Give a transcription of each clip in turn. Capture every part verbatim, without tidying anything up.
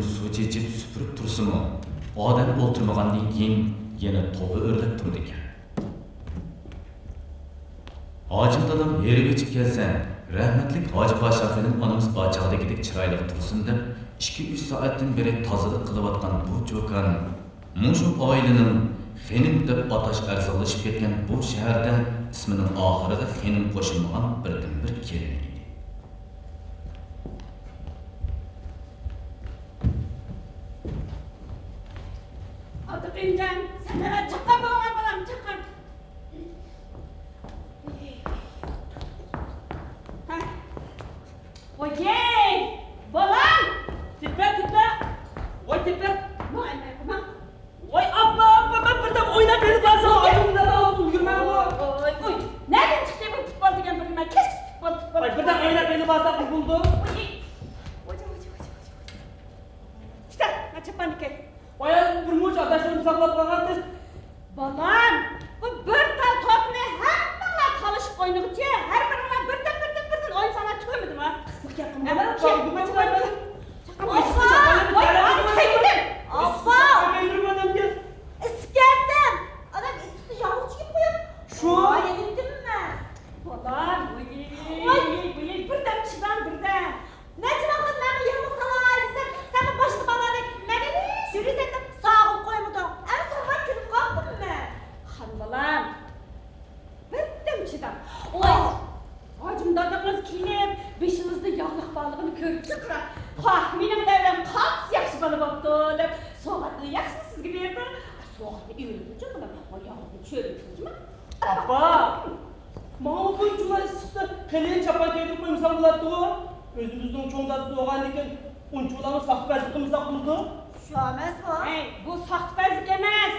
سۇ چېچىپ سۈپۈرۈپ تۇرسىمۇ، ئادەم ئولتۇرمىغاندىن كېيىن يەنە توپا ئۆرلەپ تۇرىدىكەن. ھاجىم دادام ھېرىپ ئېچىپ كەلسە، رەھمەتلىك ھاجى پاشا خېنىم ئانىمىز بار چاغدىكىدەك چىرايلىق تۇرسۇن دەپ، ئىككى-ئۈچ سائەتتىن بېرى تازىلىق قىلىۋاتقان بۇ چوكان مۇشۇ ئائىلىنىڭ خېنىم دەپ ئاتاش ئەرزانلىشىپ كەتكەن بۇ شەھەردە ئىسمىنىڭ ئاخىرىغا خېنىم قوشۇلمىغان بىردىنبىر كېلىنى ئىدى. ئابدۇقېيۇمجان، سەن نېمە چاققان بولغان بالام، چاققان. ھە. ۋوي، بالام! تېپە، تېپە! ۋوي، تېپە! ماڭ، ئەمما، ماڭ. ۋاي، ئاپا، ئاپا، مەن بىردەم ئويناپ بېرىپ بارسام، ئايدىڭلار ئالدىن ئۈلگۈرمەيمۇ. ۋوي، ۋوي، نەدىن چىقتى بۇ پۇتبول دېگەن بىر نېمە؟ كەچكىچە پۇتبول، پۇتبول. ۋاي، بىردەم ئويناپ بېرىپ بارسام بولدى. ۋوي، ۋوي، ۋوي، ۋوي، ۋوي. كېتە، مەن چاپاننى كىي. بايا بىر مۇنچە ئاداشلىرىم ساقلاپ قالغانتى. بالام، بۇ بىر تال توپنى ھەممىڭلار تالىشىپ ئوينىغۇچە، ھەر بىرىڭلار بىردىن، بىردىن، بىردىن ئوينىساڭلار تۈگىمىدىما؟ قىزىق گەپ قىلماڭلار. ئاپا، ۋاي، ۋاي، كەينىدىن. ئاپا! ئىسسىپ كەتتىم. ئادەم ئىسسىقتا ياغلىق چىگىپ قويۇپ. شۇ. ئاي، يەتتىممەن. بالام، ۋاي، ۋاي، بىردەم چىداڭ، بىردەم. نەچچە ۋاقىت مەنمۇ يالغۇز قالاي دېسەم، سەنمۇ باشقا بالىلاردەك مەدەنىي يۈرىسەن دەپ ساغىن قويمىدىڭ. ئەمما ساڭا كۈلۈپ قاپتىممەن. خان بالام، بىردەم چىداڭ. ۋاي! ھاجىم دادىڭىز كېلىپ، بېشىڭىزدا ياغلىق بارلىقىنى كۆرۈپلا قاراپ، پاھ، مېنىڭ نەۋرەم قانچە ياخشى بالا بوپتۇ دەپ، سوۋغاتنى ياخشىسى سىزگە بېرىدۇ. سوۋغاتنى ئېلىۋېتىڭچۇ بالام، ۋاي، ياغلىقنى چۆرۈۋېتىڭچۇ. ئاپا! ماڭا بۇنچىۋالا ئىسسىقتا قېلىن چاپان كىيدۈرۈپ قويمىساڭ بولاتتىغۇ. ئۆزىمىزنىڭ چوڭ دادىسى بولغاندىكىن ئۇنچىۋالا ساختىپەزلىك قىلمىساق بولىدۇ. شۇ ئەمەسمۇ؟ ھەي، بۇ ساختىپەزلىك ئەمەس.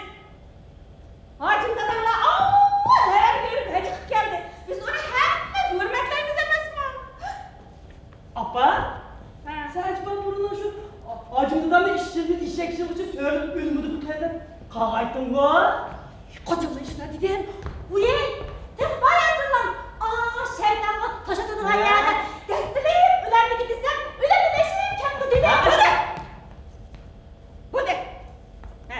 ھاجىم داداڭلار ئاۋۋال ھەرەمگە يۈرۈپ ھەج قىلىپ كەلدى. بىز ئۇنى ھەممىمىز ھۆرمەتلەيمىز ئەمەسمۇ؟ ئاپا، ھە. سەن ئەجەبا بۇرۇن شۇ ھاجىم دادامنى ئىششىدىن ئېشەك ئىشلىغۇچە سۆرىلىپ ئۆلمىدى بۇ تەندە قاغايتتىڭغۇ؟ قاچانلا شۇنداق دېدىم؟ ۋۇي، تېخى باياتىنلا ئا شەيتانغا تاش ئاتىدىغان ھە. يەردە دەستىلىپ ئۆلەرمىكىن دېسەم، ئۆلەرمىدى ئىشىم كەپتۇ دېدىم. ھە. بولدى. ھە.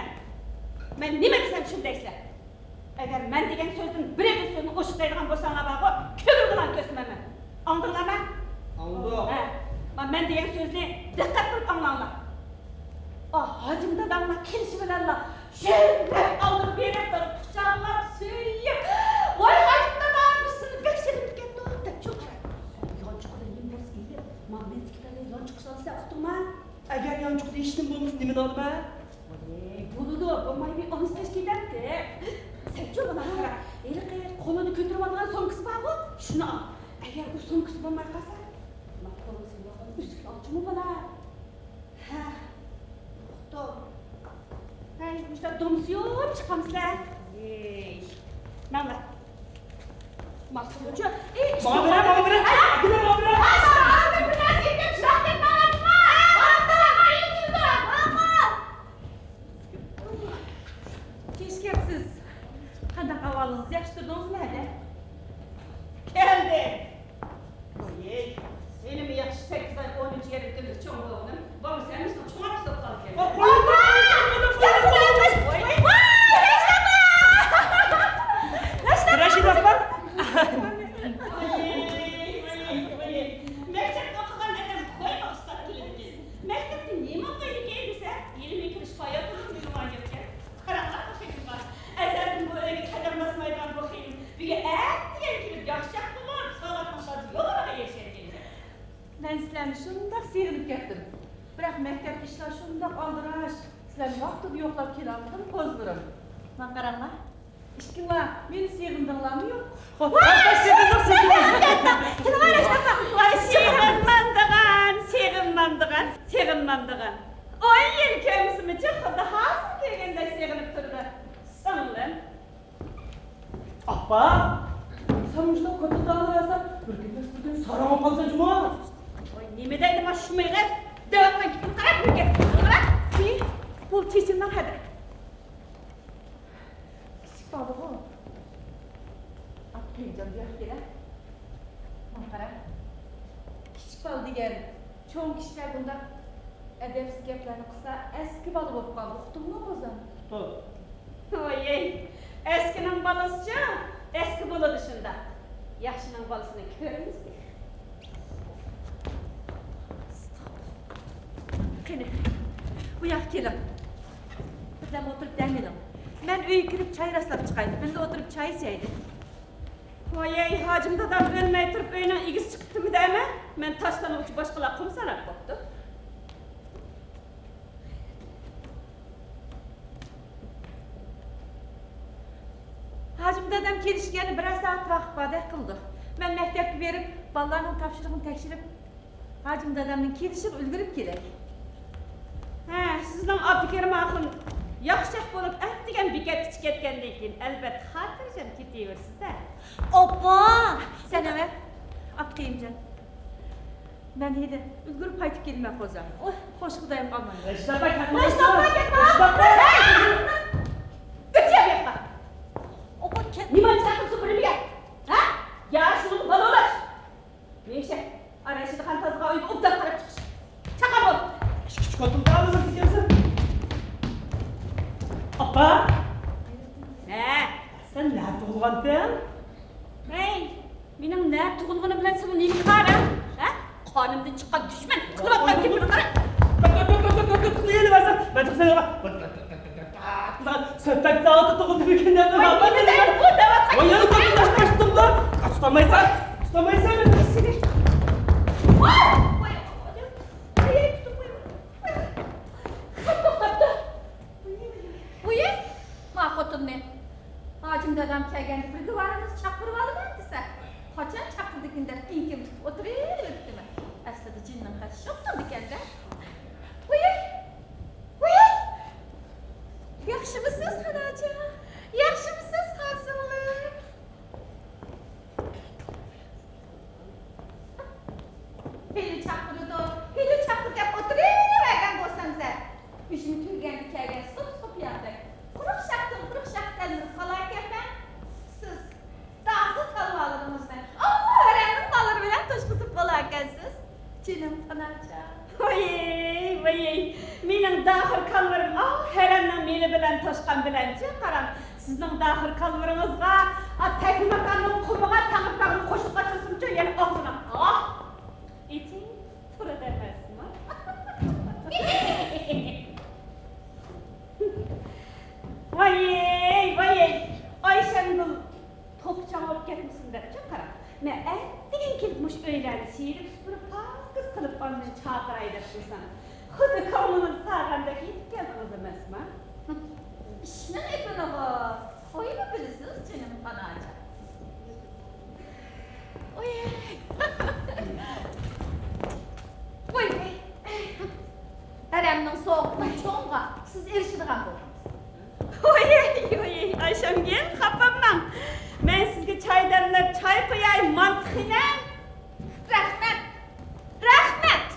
مەن نېمە دېسەم شۇنى دەيسىلەر. ئەگەر مەن دېگەن سۆزدىن بىرەر سۆزنى ئوشۇق دەيدىغان بولساڭلار بارغۇ، كۆڭۈلگىلا كۆرسىتىمەن. ئاڭلىدىڭلارمۇ؟ ئاڭلىدۇق. ھە. مانا مەن دېگەن سۆزنى دىققەت قىلىپ ئاڭلاڭلار. ئا، ھاجىم داداڭلار كېلىشى بىلەنلا شۈللەپ ئالدىغا بېرىپ، بىر قۇچاقلاپ، سۆيۈپ، ۋاي ھاجىم دادا، بىز سېنى بەك سېغىنىپ كەتتۇق دەپ چۇ قاراڭ. يانچۇقىدا نېمە بولسا ئېلىپ، مانا مەن تىكىپ بەرگەن يانچۇققا سالسا ئۇقتۇڭما؟ ئەگەر يانچۇقىدا ھېچنېمە بولمىسا، نېمىنى ئالىمەن؟ ۋاي، بولىدۇ، بولمايدۇ، ئۇنىسى تەشكىل ئەتتى. سەنچۇ مانا قارا، ھېلىقى قولىدا كۆتۈرۈۋالغان سومكىسى بارغۇ، شۇنى ئال. ئەگەر ئۇ سومكىسى بولماي قالسا، مانا قولىغا سېلىۋالغان ئۈزۈكنى ئالچۇمۇ بالا. ھە، ئۇقتۇم. ھەي، مۇشۇنداق دومسىيىپ چىقامسىلەر؟ ھېي، ماڭا. ماقۇلچۇ. ئېي، ماڭا بېرە، ماڭا بېرە. ئەي، ئەكېلە، ماڭا بېرە. ئاي، ماڭا بىر نەرسە ئېيتىپ شۇنداق دەپ ماڭاتما؟ كەچكەپسىز. قانداق ئەھۋالىڭىز؟ ياخشى تۇردىڭىزمۇ ھەدە؟ كەلدى. ۋوي، ھېلىمۇ ياخشى، سەككىز ئاي ئونىنچى يىلى كىرىپ چوڭ بولغىنىم. بولمىسا ھەممىسىنىڭ چوڭ ئاپىسى بولۇپ قالىدىكەن. رەشىد ئاپا. مەكتەپتە ئوقۇغان ئادەم خويغا ئۇستاز كېلىدىكەن. مەكتەپتە نېمە ئوقۇيدىكىن دېسە، ھېلىمۇ كىرىش پاياتىدىن بىلىۋالغان گەپكەن. قاراڭلار بۇ خېنىمغا. ئەزەلدىن بۇ ئۆيگە قەدەم باسمايدىغان بۇ خېنىم بۈگۈن ئەتىگەن كېلىپ ياخشىچاق بولۇپ، ساۋاتنىڭ تازا يۇقىرىغا ئېرىشكەنكەن. مەن سىلەرنى شۇنداق سېغىنىپ كەتتىم. بىراق مەكتەپتە ئىشلار شۇنداق ئالدىراش، سىلەرنى ۋاقتىدا يوقلاپ كېلەلمىدىم قوزىلىرىم. ماڭا قاراڭلار، ئىككىڭلار مېنى سېغىندىڭلارمۇ يوق؟ ۋاي، سېغىندۇق، سېغىندۇق. ۋاي، سېغىنمامدىغان، سېغىنمامدىغان، سېغىنمامدىغان. ئون يىل كۆرمىسىمۇ خۇددى ھازىر كۆرگەندەك سېغىنىپ تۇرىدۇ. سىڭلىم. ئاپا، سەن مۇشۇنداق كوتىلداڭلىۋەرسەڭ، بىر كۈنمۇ بىر كۈن ساراڭ بولۇپ قالىسەن جۇمۇ. ۋاي، نېمە دەيدۇ مانا شۇ مېغىز؟ دەۋاتقان گېپىنى قاراپ يۈرگەن. قارا، بۇ چېچىمنىڭ ھەدە. كىچىك بالىغۇ. ئاپا، قېنىجان بۇياققا كېلە. ماڭا قارا. كىچىك بالا دېگەن چوڭ كىشىلەر بۇنداق ئەدەپسىز گەپلەرنى قىلسا، ئەسكى بالا بولۇپ قالىدۇ. ئۇقتۇڭمۇ، قوزام؟ ئۇقتۇم. ۋايەي، ئەسكىنىڭ بالىسىچۇ، ئەسكى بولىدۇ شۇنداق. ياخشىنىڭ بالىسىنى كۆرىمىز. قېنى، بۇ ياققا كېلىڭ. بىردەم ئولتۇرۇپ دەم ئېلىڭ. مەن ئۆيگە كىرىپ چاي راسلاپ چىقاي. بىللە ئولتۇرۇپ چاي ئىچەيلى. ۋايەي، ھاجىم دادام ئۆلمەي تۇرۇپ ئۆينىڭ ئىگىسى چىقىپتىمۇ دەيمەن. مەن تاشلانغۇچە باشقىلار قۇمساراپ بوپتۇ. ھاجىم دادام كېلىشكە يەنە بىرەر سائەت ۋاقىت باردەك قىلىدۇ. مەن مەكتەپكە بېرىپ، بالىلارنىڭ تاپشۇرۇقىنى تەكشۈرۈپ، ھاجىم دادامنىڭ كېلىشىگە ئۈلگۈرۈپ كېلەي. ھە، سىزنىڭ ئابدۇكېرىم ئاخۇن ياخشىچاق بولۇپ، ئەتىگەن بېكەتكىچە كەتكەندىن كېيىن، ئەلۋەتتە، خاتىرجەم كېتىۋېرىسىز-دە. ئاپا! سەن ئەۋەت، ئابدۇكېرىمجان. مەن ھېلى ئۈلگۈرۈپ قايتىپ كېلىمەن، قوزام. ئوي، خوش خۇدايىم قالمايدۇ. ھېچ تاپا كەتمە! ھېچ تاپا كەتمە! ھېچ تاپا! ئۆتۈپ ياققا! ئوقۇپ كەت. نېمانچە ئەقىل سۇپۇرۇم يا؟ ھە؟ يا شۇنىڭ بالا ئولاش! مېشە، ئارا ئىچىدە قان تازىغان ئۆيگە ئوبدان قاراپ چىقىش. چاقا بول! ئىككى ئۈچ قېتىم تاۋۇزۇپ كېتىسەن. ئاپا! ھە؟ سەن نەدە تۇغۇلغانتىڭ؟ ھەي، مېنىڭ نەدە تۇغۇلغىنىم بىلەن سېنىڭ نېمە كارىڭ؟ ھە؟ قانىمدىن چىققان دۈشمەن قىلىۋاتقان گېپىنى قارا. مەن سۆھبەت زالىدا تۇغۇلدىم ئىكەن دەپ. ۋاي، يەنە كۆپتىن تاشلاشتىمدا. تۇتالمايسەن، تۇتالمايسەن. ۋاي، ۋاي، ۋاي، ۋاي، توختاپتۇ. ۋۇيى، ما خوتۇننى. ھاجىم دادام كەلگەندە بىر دىۋارىڭىزنى چاقىرىۋالىمەن دېسە، قاچان چاقىرىدىكىن دەپ ئېڭىكىمنى تۇتۇپ ئولتۇرۇۋېرىپتىمەن. ئەسلىدە جىننىڭ خېتى شۇنداق ئىكەن-دە. ۋۇيى، ۋۇيى! ياخشىمۇسىز، خاناجان؟ ياخشىمۇسىز، قاسىملىق؟ ھېلى چاقىرىدۇ، ھېلى چاقىرىدۇ دەپ ئولتۇرۇۋەرگەن بولسام سەن. ئۈجمە تۈگىگەندە كەلگەن سوپ-سوپىياندەك. قۇرۇق شاختىن قۇرۇق شاخ تەلمۈرۈپ قالاركەنمەن. سىز داخىل كالۋالىرىڭىز بىلەن، ئاۋۇ ھەرەمنىڭ بالىلىرى بىلەن توشقۇزۇپ بولاركەنسىز. جېنىم قاناچا. ۋايەي، ۋايەي، مېنىڭ داخىر كالۋىرىم، ئاۋۇ ھەرەمنىڭ مېلى بىلەن توشقان بىلەنچۇ، قاراڭ. سىزنىڭ داخىر كالۋىرىڭىزغا، ئا، تەكلىماكاننىڭ قۇمىغا تەڭرىتاغنى قوشۇپ قاچۇرسىمچۇ، يەنە ئاغزىنى، ئاھ! ئېچىڭ تۇرىدۇ ئەمەسمۇ؟ ۋايەي، ۋايەي، ئايشەمگۈل توپا چاڭ بولۇپ كەتمىسۇن دەپچۇ، قاراڭ. مەن ئەتىگەن كېلىپ مۇشۇ ئۆيلەرنى سىيرىپ، سۈپۈرۈپ، پاكىز قىلىپ ئاندىن چاقىراي دەپ تۇرسام، خۇددى كۆڭلىڭىز ساغاندەك يېتىپ كەلدىڭىز ئەمەسمۇ؟ ئىشنىڭ ئېپىنىغۇ قويۇپ بىلىسىز، جېنىم قاناچا. ۋاي ۋاي. ھەرەمنىڭ سوغۇقىنىڭ چوڭىغا سىز ئېرىشىدىغان بولدىڭىز. ۋايەي، ۋايەي، ئايشەمگۈل، خاپا بولماڭ. مەن سىزگە چاي دەملەپ، چاي قۇياي، مانتا خېنىم. رەھمەت، رەھمەت.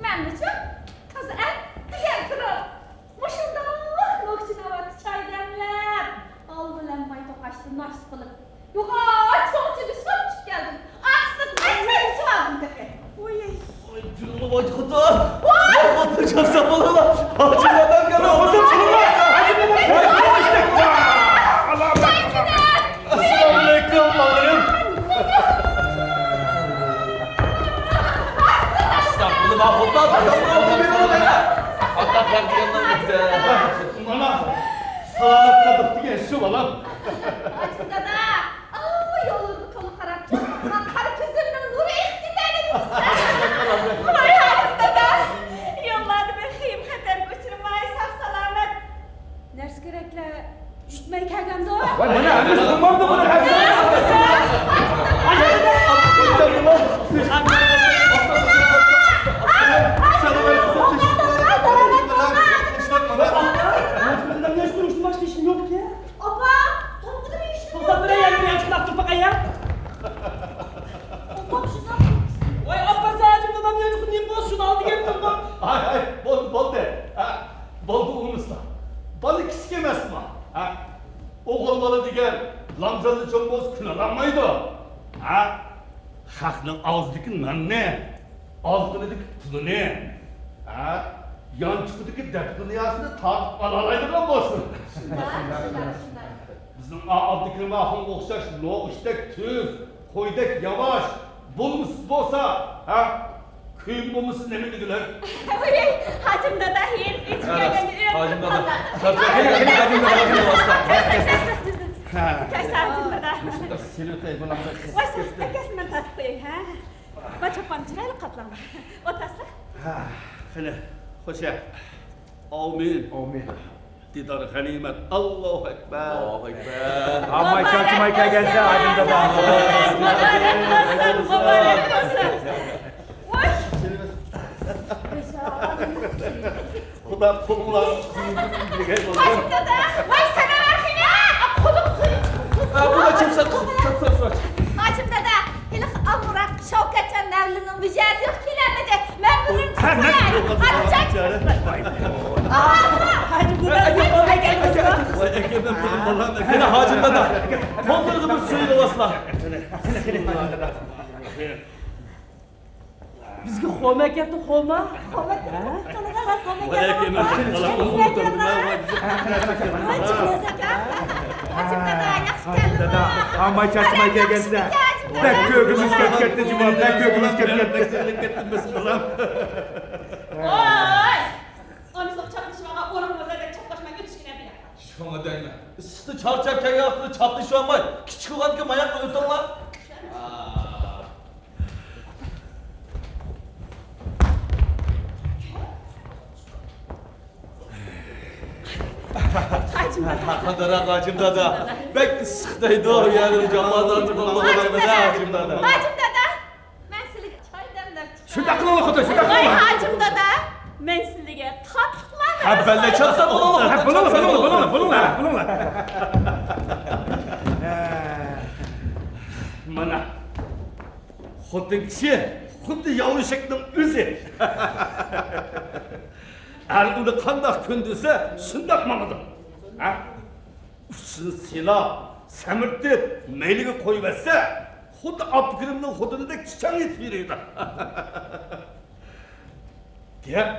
مەنمۇچۇ تازا ئەتىگەن تۇرۇپ، مۇشۇنداق نوخچا ناۋادا چاي دەملەپ، ئالما بىلەن ماي توقاشتۇرۇپ ناشتا قىلىپ، يوغان چوڭچىدا سۇ ئىچىپ كەلدىم. ئاستىغا چاي ئىچىۋالدىم تېخى. ۋاي. ۋاي، جۇڭغا ۋاي خوتۇن. ۋاي. ۋاي خوتۇن، چاپسان بولۇڭلار. ھاجىم دادام كەلدى. خوتۇن، چىقىڭلار. ھاجىم دادام كەلدى. ئەسسالامۇئەلەيكۇم، بالىلىرىم. ئەستەغپۇرۇللا، خوتۇن، دادام كەلدى. خوتۇن، دادام كەلدى. مانا، سالامەت قالدۇق دېگەن شۇ، بالام. ھاجىم دادا، ئاۋۇ يوللىرىغا تولا قاراپ تۇرغان قارا كۆزلىرىنىڭ نۇرى ئېقىپ كېتەيلى دېسە. ۋاي ھاجىم دادا، يوللاردا بىر خېيىم خەتەرگە ئۇچرىماي، ساق سالامەت نەرسە كېرەكلەر يۈتمەي كەلگەندۇ. ۋاي، مانا ھەممىسى تامامدۇ، بۇنى ھەممىسى. ئاپا، سومكىدا نېمە ئىشلىدىڭ؟ توختاپ تۇرۇڭ، يەنە بىر يانچۇقنى ئاقتۇرۇپ باقاي يا. ئاپا، شۇنداق. ۋاي، ئاپا، سەن ھاجىم دادام يانچۇقى نېمە بولسا شۇنى ئال دېگەنتىم. ھاي، ھاي، بولدى، بولدى. ھە، بولدى، ئۇنىسىلا. بالا كىچىك ئەمەسما؟ ھە؟ ئوغۇل بالا دېگەن لامزاللا چوڭ بولسا كۈلەلەنمەيدۇ. ھە؟ خەقنىڭ ئاغزىدىكى ناننى، ئالىقىنىدىكى پۇلىنى، ھە؟ يانچۇقىدىكى دەپ دۇنياسىنى تارتىپ ئالالايدىغان بولسۇن. شۇنداق، شۇنداق، شۇنداق. بىزنىڭ ئا-، ئابدۇكېرىم ئاخۇنغا ئوخشاش نوئۇشتەك تۈز، قويدەك ياۋاش بولمىسا بولسا، ھە؟ كۆيۈم بولمىسا نېمە دېگۈلۈك؟ ۋوي، ھاجىم دادا، ھېرىپ ئېچىپ كەلگەندە ئۆلۈپ قالدى. ھاجىم دادا. كەلسە، ھاجىم دادا. ۋاي، ساڭا ئەكەلسە مەن تارتىپ قوياي، ھە؟ ۋاي، چاپاننى چىرايلىق قاتلاڭلار. ئولتۇرسا. ھە، قېنى، خوش يا. ئاۋمىن. ئاۋمىن. دىدار غەنىيمەت. ئاللاھۇ ئەكبەر. ئاللاھۇ ئەكبەر. ئاماي چارچىماي كەلگەنسەن، ھاجىم دادا. مۇبارەك بولسۇن، مۇبارەك بولسۇن. ۋاي. خۇدا قولۇڭلار. ھاجىم دادا. ۋاي، سەنە قېنى. قولۇڭ سۇيى چىقسۇن. ھە، بۇ دا چىقسا، چىقسا، چىقسا. ھاجىم دادا. ھېلىقى ئامراق شاۋكەتجان نەۋرىلىرىنىڭ مىجەزى يوق، كېلەلمىدى. مەن بۇنى ھە، مەن تۇتقۇزاي. ھاجىم دادا. ۋاي، ئاكا، ۋاي، ئاكا، ۋاي، ئاكا، ۋاي، ئاكا، مەن بۇنى بالام، ئاكا. قېنى، ھاجىم دادا، قوللىرىغا بىر سۇيۇۋالاسىلا. بىزگە خورما ئەكەپتۇ، خورما. خورما ئەكەپتۇ. ۋاي، ئاكا، مەن بۇنى بالام، ئۇنتۇپ قالدىم. ۋاي، چىقىڭىز، ئاكا. ھاجىم دادا، ياخشى كەلدىڭىز. دادا، ئاماي چاچماي كەلگەنسە. بەك كۆرگۈمىز كەپ كەتتى جۇما، بەك كۆرگۈمىز كەپ كەتتى. بەك سېغىنىپ كەتتىم بىز بالام. ۋاي! ئانىسىغا چاپلىشىۋالغان ئورۇن بولسا دەپ چاپلاشماي ئۆتۈشكىنە بىلە. شۇڭا دەيمەن، ئىسسىقتا چارچاپ كەلگەن ۋاقتىدا چاپلىشىۋالماي، كىچىك بولغاندىكىن ماياق ئۆتۈڭلار. ھەقىدىراق ھاجىم دادا. بەك ئىسسىق دەيدۇ، يەنە جامالدارنى قوللىغۇدەيمىز ھاجىم دادا. ھاجىم دادا، مەن سىلىگە چاي دەملەپ چىقىراي. شۇنداق قىلىڭلار خوتۇن، شۇنداق قىلىڭلار. ۋاي ھاجىم دادا، مەن سىلىگە تاتلىقلارنى ھە، بەللە چاپسا بولۇڭلار. ھە، بولۇڭلار، بولۇڭلار، بولۇڭلار، بولۇڭلار، بولۇڭلار. مانا، خوتۇن كىشى خۇددى ياۋا ئېشەكنىڭ ئۆزى. ئەر ئۇنى قانداق كۆندۈرسە، شۇنداق ماڭىدۇ. ھە؟ ئۇچىسىنى سىلاپ، سەمرىتىپ، مەيلىگە قويۇۋەتسە، خۇددى ئابدۇكېرىمنىڭ خوتۇنىدەك چىچاڭ يېتىپ يۈرىدۇ. گەپ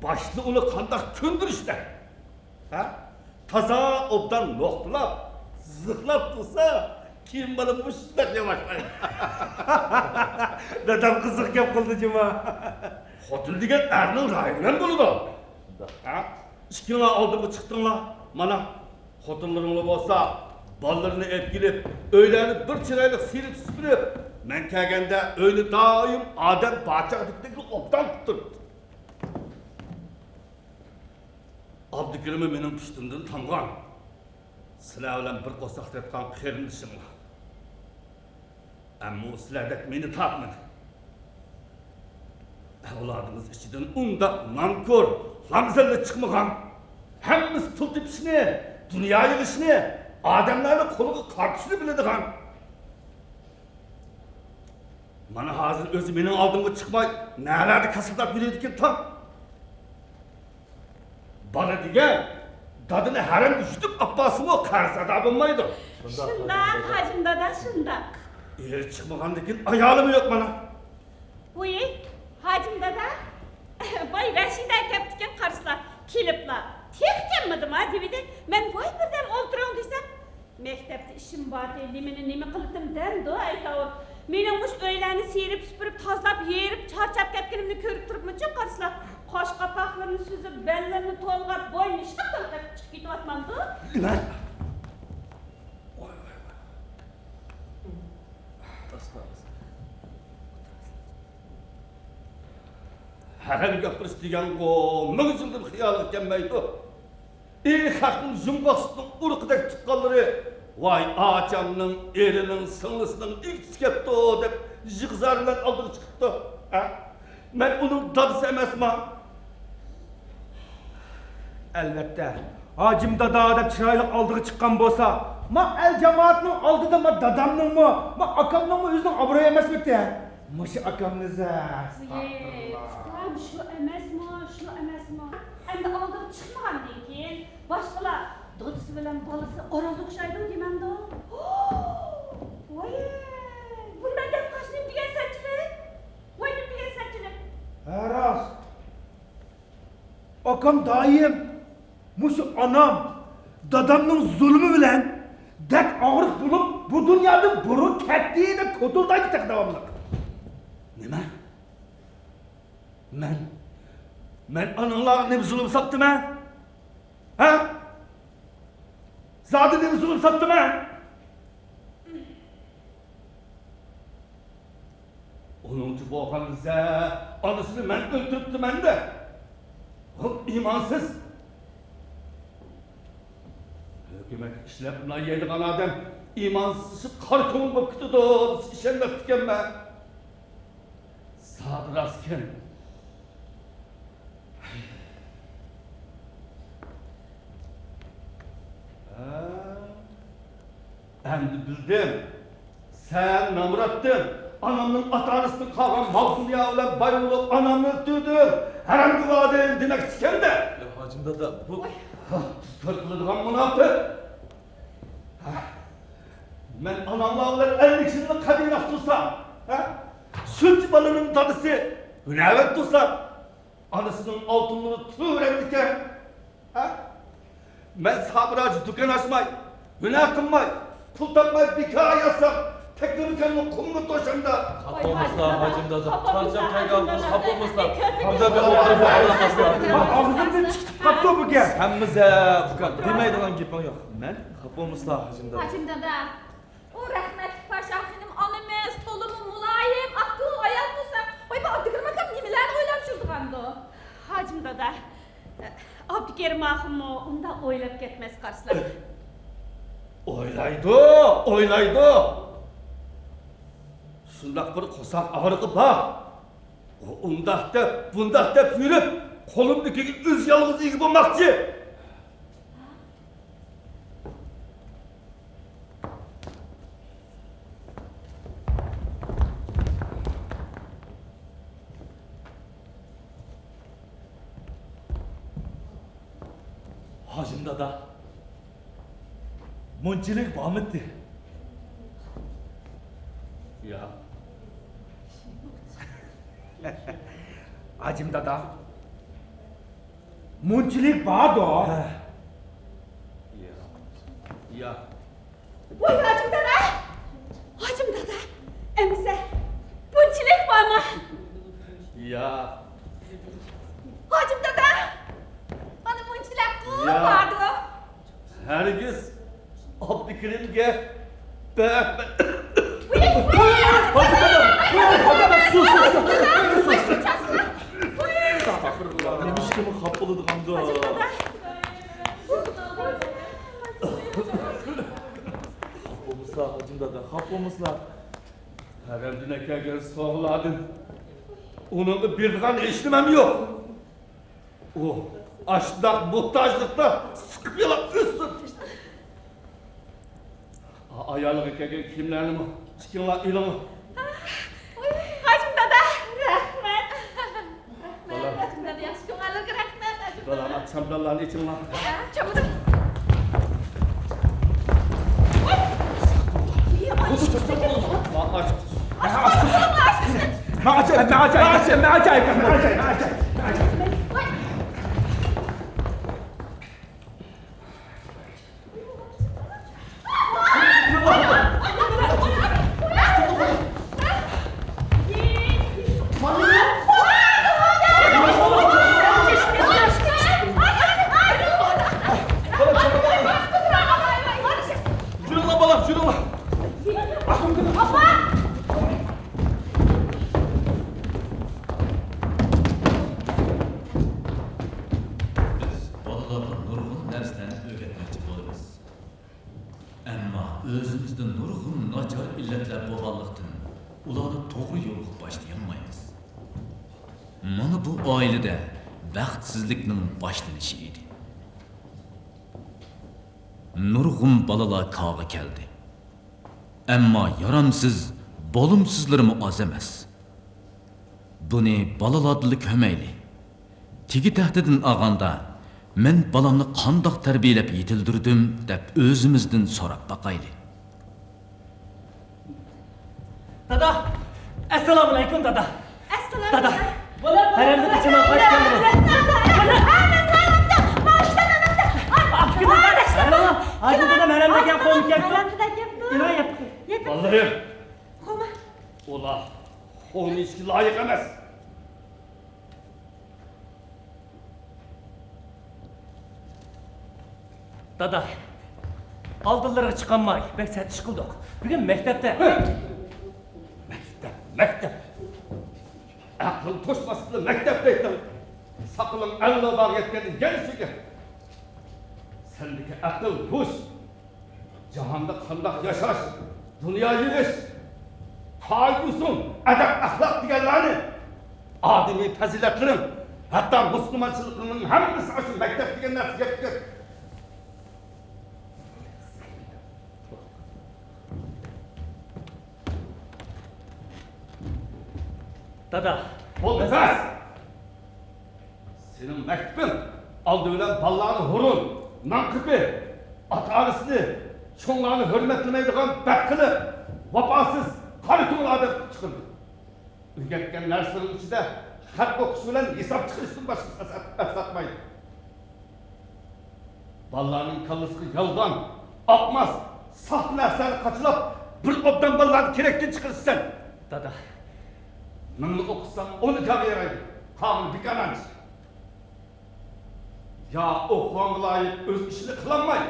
باشتا ئۇنى قانداق كۆندۈرۈشتە. ھە؟ تازا ئوبدان نوقتىلاپ، زىخلاپ تۇرسا، كېيىن بالا مۇشۇنداق ياۋاشلايدۇ. دادام قىزىق گەپ قىلدى جۇما. خوتۇن دېگەن ئەرنىڭ رايى بىلەن بولىدۇ. ھە؟ ئىككىڭلار ئالدىمغا چىقتىڭلار. مانا، خوتۇنلىرىڭلار بولسا بالىلىرىنى ئېلىپ كېلىپ، ئۆيلەرنى بىر چىرايلىق سىيرىپ سۈپۈرۈپ، مەن كەلگەندە ئۆينى دائىم ئادەم بارچاغدىكىدەك ئوبدان تۇتتۇرۇپتۇ. ئابدۇكېرىممۇ مېنىڭ پۇشتۇمدىن تامغان. سىلەر بىلەن بىر قورساقتا ياتقان قېرىندىشىملار. ئەمما ئۇ سىلەردەك مېنى تارتمىدى. ئەۋلادىمىز ئىچىدىن ئۇنداق نانكور، لامزەللە چىقمىغان. ھەممىسى پۇل تېپىشنى، دۇنيا يىغىشنى، ئادەملەرنى قولىغا قارىتىشنى بىلىدىغان. مانا ھازىر ئۆزى مېنىڭ ئالدىمغا چىقماي، نەلەردە كاسىلداپ يۈرىدىكىن تاڭ. بالا دېگەن دادىنى ھەرەمگە يۈتۈپ ئاپارسىمۇ قەرز ئادا بولمايدۇ. شۇنداق، ھاجىم دادا، شۇنداق. ئېرى چىقمىغاندىكىن ئايالىمۇ يوق مانا. ۋۇي، ھاجىم دادا، باي رەشىدە كەپتىكەن قارىسىلا، كېلىپلا، تېخى كەلمىدىما دېۋىدى. مەن ۋاي بىردەم ئولتۇرۇڭ دېسەم، مەكتەپتە ئىشىم بارتى، نېمىنى نېمە قىلىتىم دەمدۇ ئەيتاۋۇر. مېنىڭ مۇشۇ ئۆيلەرنى سىيرىپ سۈپۈرۈپ تازىلاپ ھېرىپ چارچاپ كەتكىنىمنى كۆرۈپ تۇرۇپمۇچۇ قارىسىلا، قاش قاپاقلىرىنى سۈزۈپ، بەللىرىنى تولغاپ، بوينىنى شىتىق تارقىتىپ چىقىپ كېتىۋاتمامدۇ؟ ۋاي، ۋاي، ۋاي. ھەرەم گەپلىرىش دېگەنغۇ مىڭ يىلدىن خىيالىغا كەلمەيدۇ. ئى خەقنىڭ يۇمغاق سۈتىنىڭ ئۇرۇقىدەك تۇغقانلىرى، ۋاي ئاچامنىڭ، ئېرىنىڭ، سىڭلىسىنىڭ ئىگىسى كەپتۇ دەپ يىغا زار بىلەن ئالدىغا چىقىپتۇ. ھە؟ مەن ئۇنىڭ دادىسى ئەمەسما؟ ئەلۋەتتە، ھاجىم دادا دەپ چىرايلىق ئالدىغا چىققان بولسا، ما ئەل جامائەتنىڭ ئالدىدا ما دادامنىڭمۇ، ما ئاكامنىڭمۇ ئۆزىنىڭ ئابرۇيى ئەمەسمىكى؟ مۇشۇ ئاكامنى زە-، ۋىي، ئۇكام، شۇ ئەمەسمۇ، شۇ ئەمەسمۇ؟ ئەمدى ئالدىغا چىقمىغاندىن كېيىن، باشقىلار دادىسى بىلەن بالىسى ئاراز ئوخشايدۇ دېمەمدۇ؟ ۋاي، بۇنداق گەپ قاچىلىم دېگەن سەنچىلىك؟ ۋاي، نېمە دېگەن سەنچىلىك؟ ھە، راست. ئاكام دائىم مۇشۇ ئانام، دادامنىڭ زۇلۇمى بىلەن بەك ئاغرىق بولۇپ، بۇ دۇنيادىن بۇرۇن كەتتى دەپ كوتۇلدايدۇ تېخى داۋاملىق. نېمە؟ مەن، مەن ئاناڭلارغا نېمە زۇلۇم ساپتىمەن؟ ھە؟ زادى نېمە زۇلۇم ساپتىمەن؟ ئۇنىڭچە بولغان دېسە، ئانىسىنى مەن ئۆلتۈرۈپتىمەن-دە. ھۇم، ئىمانسىز. ھۆكۈمەتكە ئىشلەپلا يەيدىغان ئادەم ئىمانسىزلىشىپ قارا كۆڭۈل بولۇپ كېتىدۇ دېسە ئىشەنمەپتىكەنمەن. زادى راستكەن. ھە، ئەمدى بىلدىم. سەن نامراتتىن، ئانامنىڭ ئاتا-ئانىسىدىن قالغان مال-دۇنيا بىلەن باي بولۇپ، ئانامنى ئۆلتۈردۈڭ، ھەرەمگە باردىڭ دېمەكچىكەن-دە. يا ھاجىم دادا، بۇ ھە، تۇز كۆرۈپ قىلىدىغان مۇناپىق. ھە، مەن ئاناملار بىلەن ئەللىك يىلنى قەدىناق تۇرسام، ھە، شۇنچە بالىنىڭ دادىسى ھۈنەرۋەن تۇرسام، ئانىسىنىڭ ئالتۇنلىرى تۇرۇۋېرەمدىكەن؟ ھە؟ مەن سابىر ھاجى دۇكان ئاچماي، ھۈنەر قىلماي، پۇل تاپماي بىكار ياتسام، تەكلىماكاننىڭ قۇمىنى توشامدا. خاپا بولمىسىلا، ھاجىم دادا. چارچاپ قالغان، خاپا بولمىسىلا. بىردەم بىر ئولتۇرۇپ ئاڭلىماسلا. ئاغزىمدىن چىقىپ قاپتۇ بۇ گەپ. سەنمۇ زەپ، ئۇكام. دېمەيدىغان گېپىڭ يوق. مەن خاپا بولمىسىلا، ھاجىم دادا. ھاجىم دادا. ئۇ رەھمەتلىك پاشا خېنىم ئانىمىز تولىمۇ مۇلايىم، ئاقكۆڭۈل ئايال تۇرسا، ۋاي، بۇ ئابدۇكېرىم ئاكام نېمىلەرنى ئويلاپ يۈرىدىغاندۇ؟ ھاجىم دادا، ئابدۇكېرىم ئاخۇنمۇ ئۇنداق ئويلاپ كەتمەس قارىسىلا. ئويلايدۇ، ئويلايدۇ. شۇنداق بىر قورساق ئاغرىقى بار. ئۇ ئۇنداق دەپ، بۇنداق دەپ يۈرۈپ، قولۇمدىكىگە ئۆزى يالغۇز ئىگە بولماقچى. ھاجىم دادا، مۇنچىلىك بارمىدى؟ ياق. ھاجىم دادا، مۇنچىلىك باردۇ. ھە. يا. يا. ۋاي، ھاجىم دادا! ھاجىم دادا! ئەمىسە، بۇنچىلىك بارمۇ؟ يا. ھاجىم دادا! مانا مۇنچىلىكقۇ يا. باردۇ. ھەرگىز ئابدۇكېرىمگە بەرمە. نېمىشكىمۇ خاپا بولىدىغاندۇ؟ خاپا بولمىسىلا، ھاجىم دادا، خاپا بولمىسىلا. ھەرەمدىن ئەكەلگەن سوغىلاردىن ئۇنىڭغا بېرىدىغان ھېچنېمەم يوق. ئۇ ئاشۇنداق موھتاجلىقتا سىقىپ يالاپ ئۆتسۇن. ئايالىغا كەلگەن كىيىملەرنىمۇ تىكىڭلار، ئېلىڭلار. ھاجىم دادا، رەھمەت. رەھمەت، بالام. ھاجىم دادا، ياخشى كۆڭۈللەرگە رەھمەت، ھاجىم دادا. بالام، چامدانلارنى ئېچىڭلار. ھە، چامدان. ماڭا ئاچاي، ماڭا ئاچاي، ماڭا ئاچاي، ماڭا ئاچاي. يۈرۈڭلار، بالام، يۈرۈڭلار. بىز بالىلارغا نۇرغۇن نەرسىلەرنى ئۆگەتمەكچى بولىمىز. ئەمما ئۆزىمىزدە نۇرغۇن ناچار ئىللەتلەر بولغانلىقتىن، ئۇلارنى توغرا يولغا باشلىيالمايمىز. مانا بۇ ئائىلىدە بەختسىزلىكنىڭ باشلىنىشى ئىدى. نۇرغۇن بالىلار كارغا كەلدى. ئەمما يارامسىز، بولۇمسىزلىرىمۇ ئاز ئەمەس. بۇنى بالىلاردىنلا كۆرمەيلى. تېگى تەختىدىن ئالغاندا، مەن بالامنى قانداق تەربىيەلەپ يېتىلدۈردۈم، دەپ ئۆزىمىزدىن سوراپ باقايلى. دادا! ئەسسالامۇئەلەيكۇم، دادا! ئەسسالام، دادا! دادا! ھەرەمدىن ئىچىمەن، قايتىپ كەلدىم. ئەسسالام! ھاجى دادام ھەرەمدە ئىكەن، قومۇپ كەپتۇ. ھەرەمدە كەپتۇ. ئىلاھ يەپتۇ. يەپتۇ. بالىلىرىم، قوما. ئۇلار ئوينىشىشكە لايىق ئەمەس. دادا، ئالدىلىرىغا چىقالماي، بەك سەت ئىش قىلدۇق. بۈگۈن مەكتەپتە. مەكتەپ، مەكتەپ. ئەقلىڭ توشماسلىقى مەكتەپ دەيتتىڭ. ساقىلىڭ ئەللىبارغا يەتكەندە يەنە چۆكە. سەندىكى ئەقىل، ھوش، جاھاندا قانداق ياشاش، دۇنيا يېڭىش، قائىدە-ئۇسۇل، ئەدەپ-ئەخلاق دېگەنلەرنى، ئادىمىي پەزىلەتلىرىڭ، ھەتتا مۇسۇلمانچىلىقىڭنىڭ ھەممىسى ئاشۇ مەكتەپ دېگەن نەرسىگە كەپتىكەن. دادا. بولدى، بەس! سېنىڭ مەكتىپىڭ ئالدى بىلەن بالىلارنى ھۇرۇن، مەنقىپى، ئاتا-ئانىسىنى، چوڭلارنى ھۆرمەتلىمەيدىغان، بەتقىلىق، ۋاپاسىز، قارا كۆڭۈل ئادەم قىلىپ چىقىرىدۇ. ئۆگەتكەن نەرسىلىرىڭ ئىچىدە خەت ئوقۇش بىلەن ھېساب چىقىرىشتىن باشقا ئەسقاتمايدۇ. بالىلارنىڭ كاللىسىغا يالغان، ئاقماس، ساختا نەرسىلەرنى قاچىلاپ، بىر ئوبدان بالىلارنى كېرەكتىن چىقىرىسەن. دادا. مىڭنى ئوقۇتساڭ، ئونى كارغا يارايدۇ. قالغىنى بىكارنىڭ ئىشى. يا ئوقۇغانغا لايىق ئۆز ئىشىنى قىلالماي،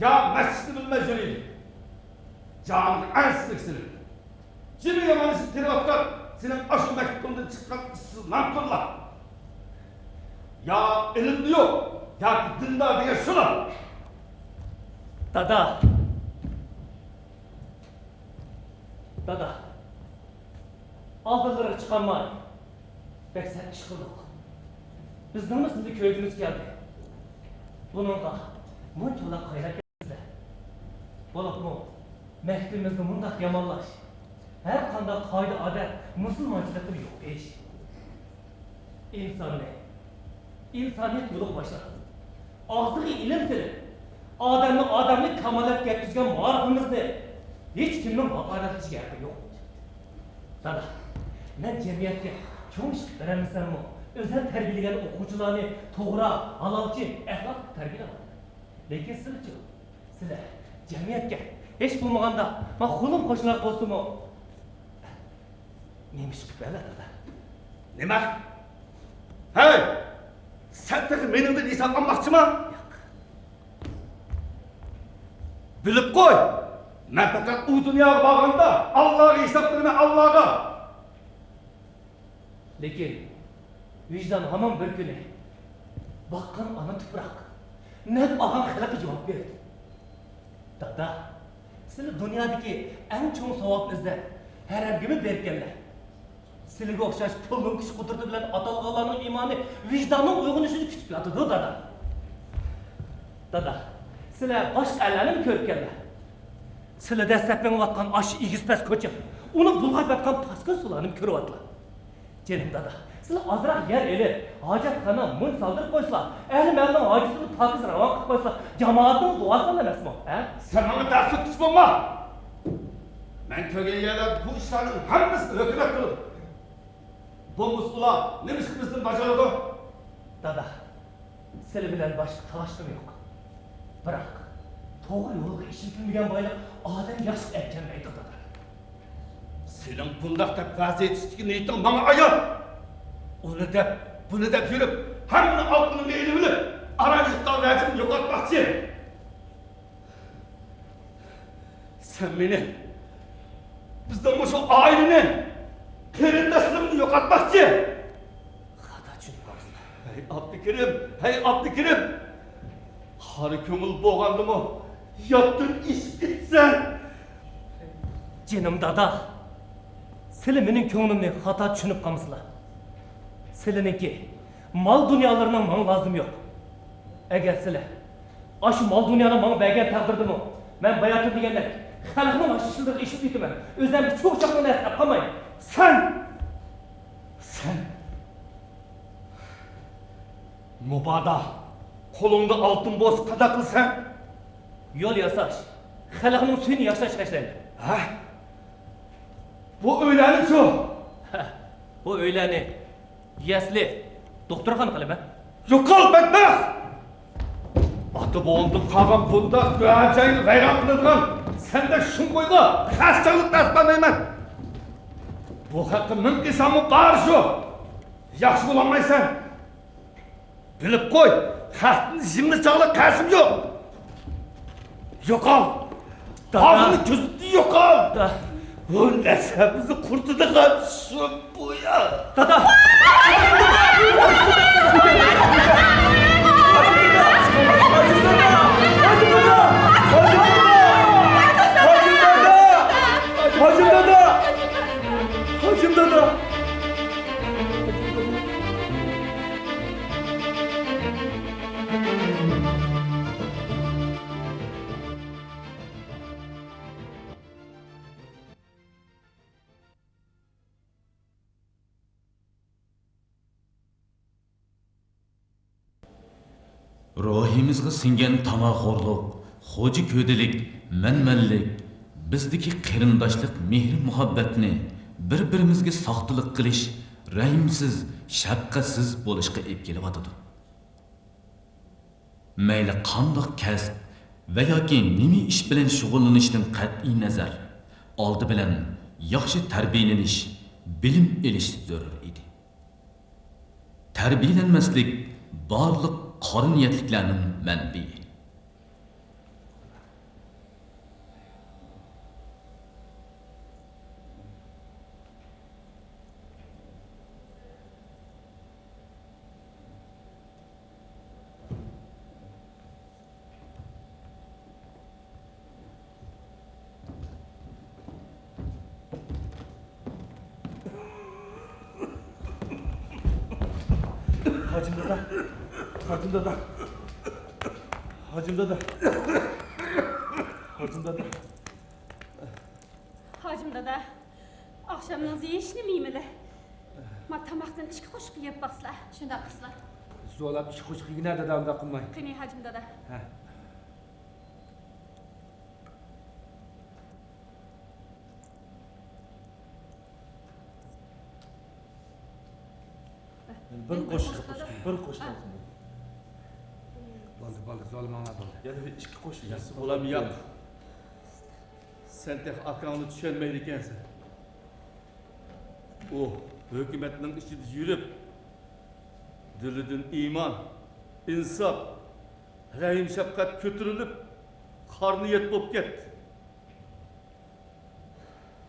يا مەسچىتنى بىلمەي يۈرىدۇ. جانىغا ئەنسىزلىك سېلىپ، جېنى يامانلىشىپ تېرىۋاتقان سېنىڭ ئاشۇ مەكتىپىڭدىن چىققان ئىشسىز نانكورلار. يا ئىلىمدا يوق، ياكى دىندا دېگەن شۇلار. دادا. دادا. ئالدىلىرىغا چىقالماي، بەك سەت ئىش قىلدۇق. بىزنىڭمۇ سىزنى كۆرگۈمىز كەلدى. بۇنىڭغا مۇنچىۋالا قايناپ كەتتىڭىزلەر. بولۇپمۇ مەكتىپىمىزنى مۇنداق يامانلاش، ھەر قانداق قائىدە-ئادەت، مۇسۇلمانچىلىقتىمۇ يوق ئىش. ئىنساننى، ئىنسانىيەت يولىغا باشلاپ، ئاغزىغا ئىلىم سېلىپ، ئادەمنى ئادەملىك كامالەتكە يەتكۈزگەن مائارىپىمىزنى ھېچكىمنىڭ ھاقارەتلىشىگە ھەققى يوق. دادا، مەن جەمئىيەتكە چوڭ ئىش قىلىپ بېرەلمىسەممۇ، ئۆزۈم تەربىيەلىگەن ئوقۇغۇچىلارنى توغرا، ھالالچى، ئەخلاقلىق تەربىيەلەپ، لېكىن سىلىچۇ؟ سىلەر جەمئىيەتكە، ھېچ بولمىغاندا مانا قولۇم قوشنىلار بولسىمۇ، نېمە ئىش قىلىپ بەردى دادا؟ نېمە؟ ھەي! سەن تېخى مېنىڭدىن ھېساب ئالماقچىما؟ ياق. بىلىپ قوي، مەن پەقەت ئۇ دۇنياغا بارغاندا ئاللاغا ھېساب بېرىمەن، ئاللاغا. لېكىن ۋىجدان ھامان بىر كۈنى باققان ئانا تۇپراق، نەپ ئالغان خەلققە جاۋاب بېرىدۇ. دادا، سىلى دۇنيادىكى ئەڭ چوڭ ساۋابنى ئىزدەپ، ھەرەمگىمۇ بېرىپكەنلەر. سىلىگە ئوخشاش پۇلنىڭ كۈچ-قۇدرىتى بىلەن ئاتالغانلارنىڭ ئىمانى ۋىجداننىڭ ئويغىنىشىنى كۈتۈپ ياتىدۇ، دادا. دادا، سىلەر باشقا ئەللەرنىمۇ كۆرۈپكەنلەر. سىلى دەسسەپ مېڭىۋاتقان ئاشۇ ئېگىز-پەس كوچا، ئۇنى بۇلغاپ ياتقان پاسكىنا سۇلارنىمۇ كۆرۈۋاتىلا. جېنىم دادا، سىلى ئازراق يەر ئېلىپ، ھاجەتخانا، مۇن سالدۇرۇپ قويسىلا، ئەھلى مەھەللىنىڭ ھاجىتىنى پاكىز راۋان قىلىپ قويسىلا، جامائەتنىڭ دۇئاسى ئەمەسمۇ، ھە؟ سەن ماڭا دەرس ئۆتكۈزۈپ بولما! مەن كۆرگەن يەردە بۇ ئىشلارنىڭ ھەممىسىنى ھۆكۈمەت قىلىدۇ. بولمىسا ئۇلار نېمە ئىشقا بىزدىن باجارىدۇ؟ دادا، سىلى بىلەن باشقا تالاشقۇم يوق. بىراق، توغرا يولغا ئىشلىتىلمىگەن بايلىق ئادەم ياخشى ئەركەنمەيدۇ، دادا. سېنىڭ بۇنداق دەپ ۋەز ئېيتىشتىكى نىيىتىڭ ماڭا ئايان. ئۇنى دەپ، بۇنى دەپ يۈرۈپ، ھەممىنى ئالتۇنۇڭغا ئېلىۋېلىپ، ئاران يىغقان ۋەجىمنى يوقاتماقچى. سەن مېنى، بىزنىڭ مۇشۇ ئائىلىنى، قېرىنداشلىرىمنى يوقاتماقچى. خاتا چۈشىنىپ قالىسىلەر. ھەي ئابدۇكېرىم، ھەي ئابدۇكېرىم! قارا كۆڭۈل بولغاندىمۇ ياتتىن ئېشىپ كېتىسەن. جېنىم دادا، سىلى مېنىڭ كۆڭلۈمنى خاتا چۈشىنىپ قالمىسىلا. سىلىنىڭكى مال دۇنيالىرىنىڭ ماڭا لازىمى يوق. ئەگەر سىلى ئاشۇ مال دۇنيانى ماڭا بەرگەن تەقدىردىمۇ، مەن باياتىن دېگەندەك خەلقنىڭ ئاشۇ ئىشلىرىغا ئېشىپ كېتىمەن. ئۆزۈمگە چوغ چاقنىڭ نەرسە ئەپ قالمايمەن. سەن! سەن! مۇبادا قولۇڭدا ئالتۇن بولسا قانداق قىلىسەن؟ يول ياساش، خەلقنىڭ سۈيىنى ياخشىلاش خەجلەيمەن. ھە؟ بۇ ئۆيلەرنىچۇ؟ ھە، بۇ ئۆيلەرنى يەسلى، دوختۇرخانا قىلىمەن. يوقال، بەتبەخت! ئاتا-بوۋامدىن قالغان بۇنداق گۆھەر جاينى ۋەيران قىلىدىغان سەندەك شۇڭغۇيغا خەس چاغلىق دەرس بەرمەيمەن. بۇ خەققە مىڭ قىلساممۇ بارى شۇ. ياخشى بولالمايسەن. بىلىپ قوي، خەقتىن يىڭنە چاغلىق قەسىم يوق. يوقال! دادا! ئاغزىنى كۆزىدىن يوقال! دادا! بۇ نەسەبىمىزنى قۇرۇتىدىغان شۇ بۇيا! دادا! ھاجىم دادا! ھاجىم دادا! ھاجىم دادا! روھىمىزغا سىڭگەن تاماخورلۇق، خوجا كۆدىلىك، مەنمەنلىك، بىزدىكى قېرىنداشلىق مېھرى-مۇھەببەتنى، بىر-بىرىمىزگە ساختىلىق قىلىش، رەھىمسىز، شەپقەتسىز بولۇشقا ئېلىپ كېلىۋاتىدۇ. مەيلى قانداق كەسىپ ۋە ياكى نېمە ئىش بىلەن شۇغۇللىنىشتىن قەتئىينەزەر، ئالدى بىلەن ياخشى تەربىيەلىنىش، بىلىم ئېلىش زۆرۈر ئىدى. تەربىيەلەنمەسلىك بارلىق قارا نىيەتلىكلەرنىڭ مەنبىيى. ھاجىم دادا، ھاجىم دادا، ھاجىم دادا، ھاجىم دادا. ھاجىم دادا، ئاخشامنىڭ زېيىشنى يېمىلى. ما تاماقتىن ئىككى قوشۇق يەپ باقسىلا. شۇنداق قىلسىلا. زورلاپ ئىككى قوشۇق يېگىنە دادا، ئۇنداق قىلماي. قېنى، ھاجىم دادا. ھە. بىر قوشۇق، بىر قوشۇق. بولدى، بولدى، زورلىماڭلار، بولدى. يەنە بىر ئىككى قوشۇق يەسە بولام ياق. سەن تېخى ئاكاڭنى چۈشەنمەيدىكەنسەن. ئۇ ھۆكۈمەتنىڭ ئىچىدە يۈرۈپ، دىلىدىن ئىمان، ئىنساپ، رەھىم-شەپقەت كۆتۈرۈلۈپ، قارا نىيەت بولۇپ كەتتى.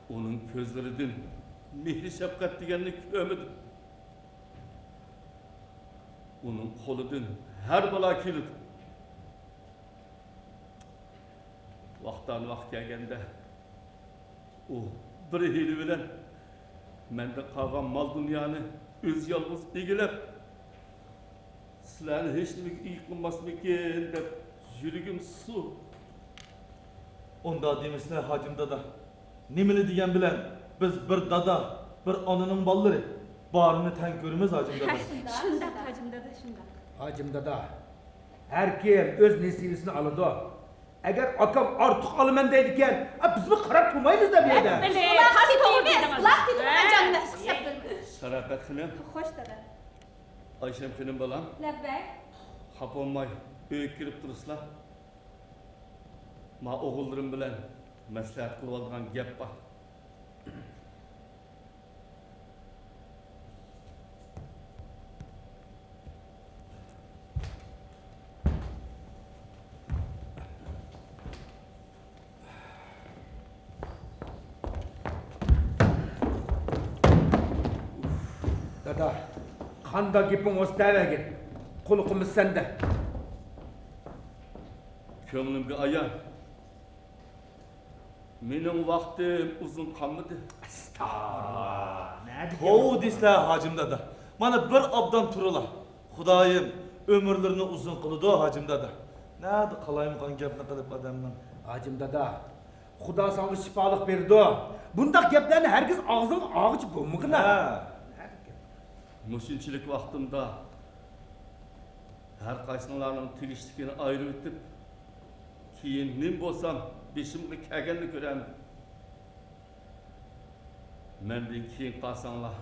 ئۇنىڭ كۆزلىرىدىن مېھرى-شەپقەت دېگەننى كۆرمىدىم. ئۇنىڭ قولىدىن ھەر بالا كېلىدۇ. ۋاقتان ۋاق كەلگەندە، ئۇ بىر ھىيلە بىلەن مەندە قالغان مال-دۇنيانى ئۆزى يالغۇز ئىگىلەپ، سىلەرنى ھېچنېمىگە ئىگە قىلماسمىكىن دەپ يۈرىكىم سۇ. ئۇنداق دېمىسىلە، ھاجىم دادا. نېمىلا دېگەن بىلەن، بىز بىر دادا، بىر ئانىنىڭ بالىلىرى. بارىنى تەڭ كۆرىمىز، ھاجىم دادا. شۇنداق، ھاجىم دادا، شۇنداق. ھاجىم دادا، ھەر كىم ئۆز نېسىۋىسىنى ئالىدۇ. ئەگەر ئاكام ئارتۇق ئالىمەن دەيدىكەن، ئا، بىزمۇ قاراپ تۇرمايمىز دەپ يەردە. بىلى، تاش توغرا دېدىڭىز. لاپ دېدىم، ھە؟ جانىمنى ئىسسىق دەپ بېرىمەن. شاراپەت خېنىم. خوش، دادا. ئايشەم خېنىم بالام. لەببەي. خاپا بولماي، ئۆيگە كىرىپ تۇرسىلا. ما ئوغۇللىرىم بىلەن مەسلىھەت قىلىۋالىدىغان گەپ بار. دادا، قانداق گېپىڭ بولسا دەۋەرگىن. قۇلىقىمىز سەندە. كۆڭلۈمگە ئايان. مېنىڭ ۋاقتىم ئۇزۇن قالمىدى. ئەستەغپۇرۇللا. نەدە توۋا دېسىلە، ھاجىم دادا. مانا بىر ئابدان تۇرۇلا. خۇدايىم ئۆمۈرلىرىنى ئۇزۇن قىلىدۇ، ھاجىم دادا. نەدە قالايمىقان گەپنى قىلىپ ئادەمنىڭ. ھاجىم دادا، خۇدا ساڭا شىپالىق بېرىدۇ. بۇنداق گەپلەرنى ھەرگىز ئاغزىڭغا ئالغۇچە بولمىغىنا. ھە. مۇشۇنچىلىك ۋاقتىمدا ھەر قايسىڭلارنىڭ تېگىشلىكىنى ئايرىۋېتىپ، كېيىن نېمە بولسام بېشىمغا كەلگەننى كۆرەمەن. مەندىن كېيىن قالساڭلار،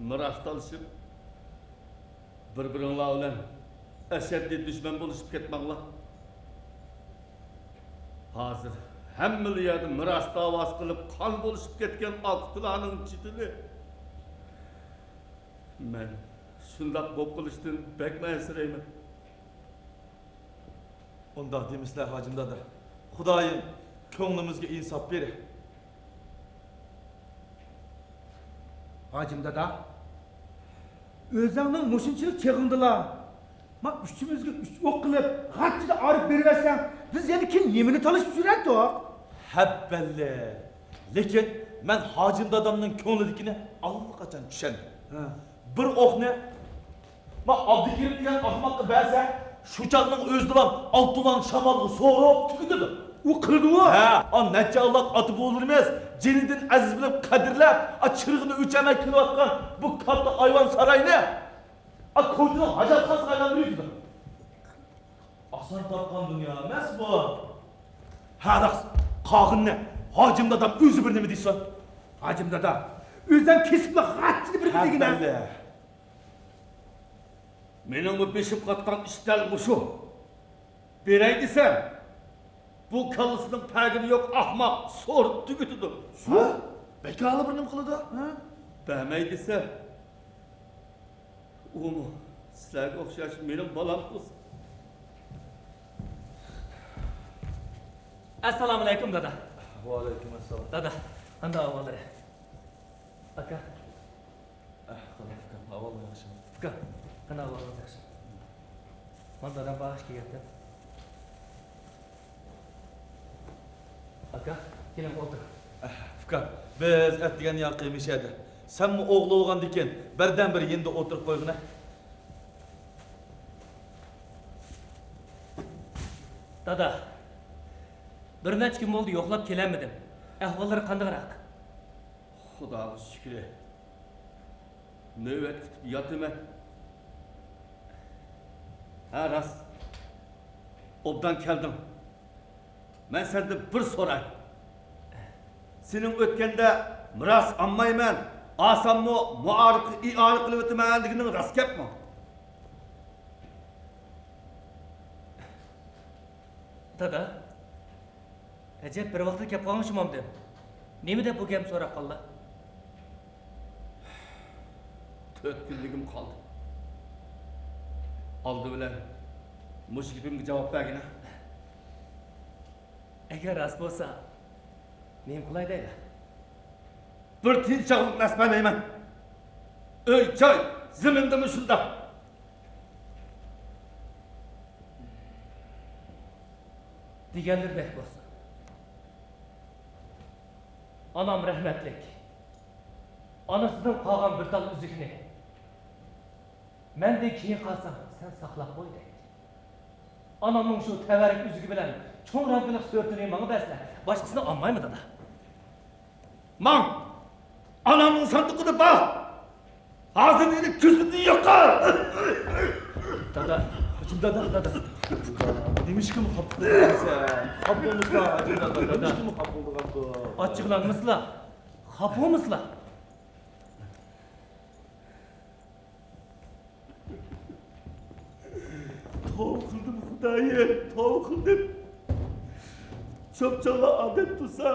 مىراس تالىشىپ، بىر-بىرىڭلار بىلەن ئەشەددىي دۈشمەن بولۇشۇپ كەتمەڭلار. ھازىر ھەممىلا يەردە مىراس داۋاسى قىلىپ، قان بولۇشۇپ كەتكەن ئاكا-ئۇكىلارنىڭ جېدىلى. مەن شۇنداق بولۇپ قېلىشتىن بەكمۇ ئەنسىرەيمەن. ئۇنداق دېمىسىلە، ھاجىم دادا. خۇدايىم كۆڭلىمىزگە ئىنساپ بېرە. ھاجىم دادا، ئۆزۈڭنىڭ مۇشۇنچىلىك چېغىڭدىلا، ما، ئۈچىمىزگە ئۈچ ئوق قىلىپ، غاچچىدا ئارىپ بېرىۋەرسەڭ، بىز يەنە كېيىن نېمىنى تالىشىپ يۈرەتتۇق؟ ھەببەللە. لېكىن مەن ھاجىم دادامنىڭ كۆڭلىدىكىنى ئاللىقاچان چۈشەندىم. ھە. بىر ئوقنى ما، ئابدۇكېرىم دېگەن ئاخماققا بەرسە، شۇ چاغنىڭ ئۆزىدىلا ئالتە ئۇلارنى شامالغا سوراپ تۈگىتىدۇ. ئۇ قىلىدۇ. ھە، ئا، نەچچە ئاللاھ ئاتا-بوۋىلىرىمىز جېنىدىن ئەزىز بىلىپ قەدىرلەپ، ئا، چىرىغىنى ئۆچۈرمەي كېلىۋاتقان بۇ كاتتا ئايۋان ساراينى، ئا، كوچىنىڭ ھاجەتخانىسىغا ئايلاندۇرۇۋېتىدۇ. ئاسان تاپقان دۇنيا ئەمەس بۇ. ھە، راست. قالغىنىنى ھاجىم دادام ئۆزى بىر نېمە دېسۇن. ھاجىم دادا، ئۆزۈڭ كېسىپلا غاچچىدا بىر دېگىنە. ھەببەللە. مېنىڭمۇ بېشىم قاتقان ئىش دەل مۇشۇ. بېرەي دېسەم، بۇ كاللىسىنىڭ پەرقىنى يوق ئاخماق سورۇپ تۈگىتىدۇ. ھە؟ بەكرى بىر نېمە قىلىدۇ؟ ھە؟ بەرمەي دېسەم، ئۇمۇ سىلەرگە ئوخشاش مېنىڭ بالام تۇرسا. ئەسسالامۇئەلەيكۇم، دادا. ۋەئەلەيكۇم ئەسسالام. دادا، قانداق ئەھۋاللىرى؟ ئاكا. ئەھ، قانداق ئۇكام، ئەھۋالىڭ ياخشىمۇ؟ ئۇكا، قانداق ئەھۋالىڭىز ياخشىمۇ؟ مانا دادام باغاش كېلىۋاتىدۇ. ئاكا، كېلىڭ ئولتۇرۇڭ. ئەھ، ئۇكا، بىز ئەتىگەن ياقى مىشەدە. سەنمۇ ئوغلى بولغاندىكىن بىردەمبىر يېنىدا ئولتۇرۇپ قويغىنە. دادا، بىر نەچچە كۈن بولدى يوقلاپ كېلەلمىدىم. ئەھۋاللىرى قانداقراق؟ خۇداغا شۈكرى. نۆۋەت كۈتۈپ ياتىمەن. ھە، راست. ئوبدان كەلدىڭ. مەن سەندىن بىر سوراي. سېنىڭ ئۆتكەندە مىراس ئالمايمەن، ئالساممۇ مۇئارىپقا ئىئانە قىلىۋېتىمەن دېگىنىڭ راست گەپمۇ؟ دادا، ئەجەب بىر ۋاقىتتا كەپ قالغان شۇمامدىم. نېمە دەپ بۇ گەپنى سوراپ قالدى؟ تۆت كۈنلۈكۈم قالدى. ئالدى بىلەن مۇشۇ گېپىمگە جاۋاب بەرگىنە. ئەگەر راست بولسا، نېمە قىلاي دەيلا؟ بىر تىيىن چاغلىق نەرسە بەرمەيمەن. ئۆي، جاي، زېمىندىمۇ شۇنداق. دېگەنلىرىدەك بولسۇن. ئانام رەھمەتلىك ئانىسىدىن قالغان بىر تال ئۈزۈكنى مەندىن كېيىن قالساڭ سەن ساقلاپ قوي دەيتتى. ئانامنىڭ شۇ تەۋەررۈك ئۈزۈكى بىلەن چوڭ رامكىلىق سۈرىتىنى ماڭا بەرسىلە، باشقىسىنى ئالمايمەن دادا. ماڭ! ئانامنىڭ ساندۇقىدا بار! ھازىر مېنى كۆزۈمدىن يوقال! دادا، ھاجىم دادا، دادا. نېمىشقىمۇ خاپا بولدۇڭ سەن؟ خاپا بولمىسىلا، ھاجىم دادا، دادا. نېمىشقىمۇ خاپا بولىدىغاندۇ؟ ئاچچىقلانمىسىلا، خاپا بولمىسىلا. توۋا قىلدىم خۇدايىم، توۋا قىلدىم. چوپچاللار ئادەت تۇرسا،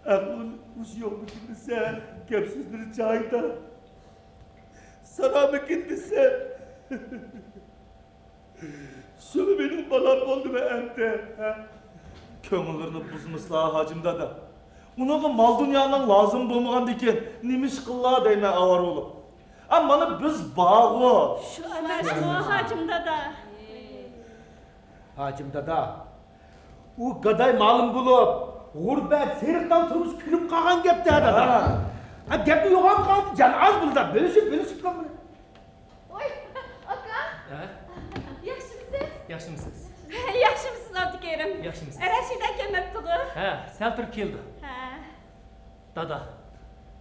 ئەقلى ھوشى يوقمىكىن دېسە، گەپ سۆزلىرى جايىدا. ساراڭمىكىن دېسە، شۇمۇ مېنىڭ بالام بولدىمۇ ئەمدى، ھە؟ كۆڭۈللىرىنى بۇزمىسىلا، ھاجىم دادا. ئۇنىڭغا مال-دۇنيانىڭ لازىمى بولمىغاندىكىن نېمە ئىش قىلىلا دەيمەن ئاۋارە بولۇپ. ئە، مانا بىز بارغۇ. شۇ ئەمەسمۇ، ھاجىم دادا؟ ھاجىم دادا، ئۇ گاداي مالىم بولۇپ، غۇربەت، سېرىقتان تۇرمۇش كۆنۈپ قالغان گەپتە، دادا. ھە. ھە، گەپنى يوغان قالدى، جان ئاز بولىدۇ، بۆلۈشۈپ، بۆلۈشۈپ قالمىدى. ۋاي، ئاكا. ھە؟ ياخشىمۇسىز؟ ياخشىمۇسىز؟ ياخشىمۇسىز، ئابدۇكېرىم؟ ياخشىمۇسىز؟ رەشىدە كەلمەپتىغۇ؟ ھە، سەل تۇرۇپ كېلىدۇ. ھە. دادا،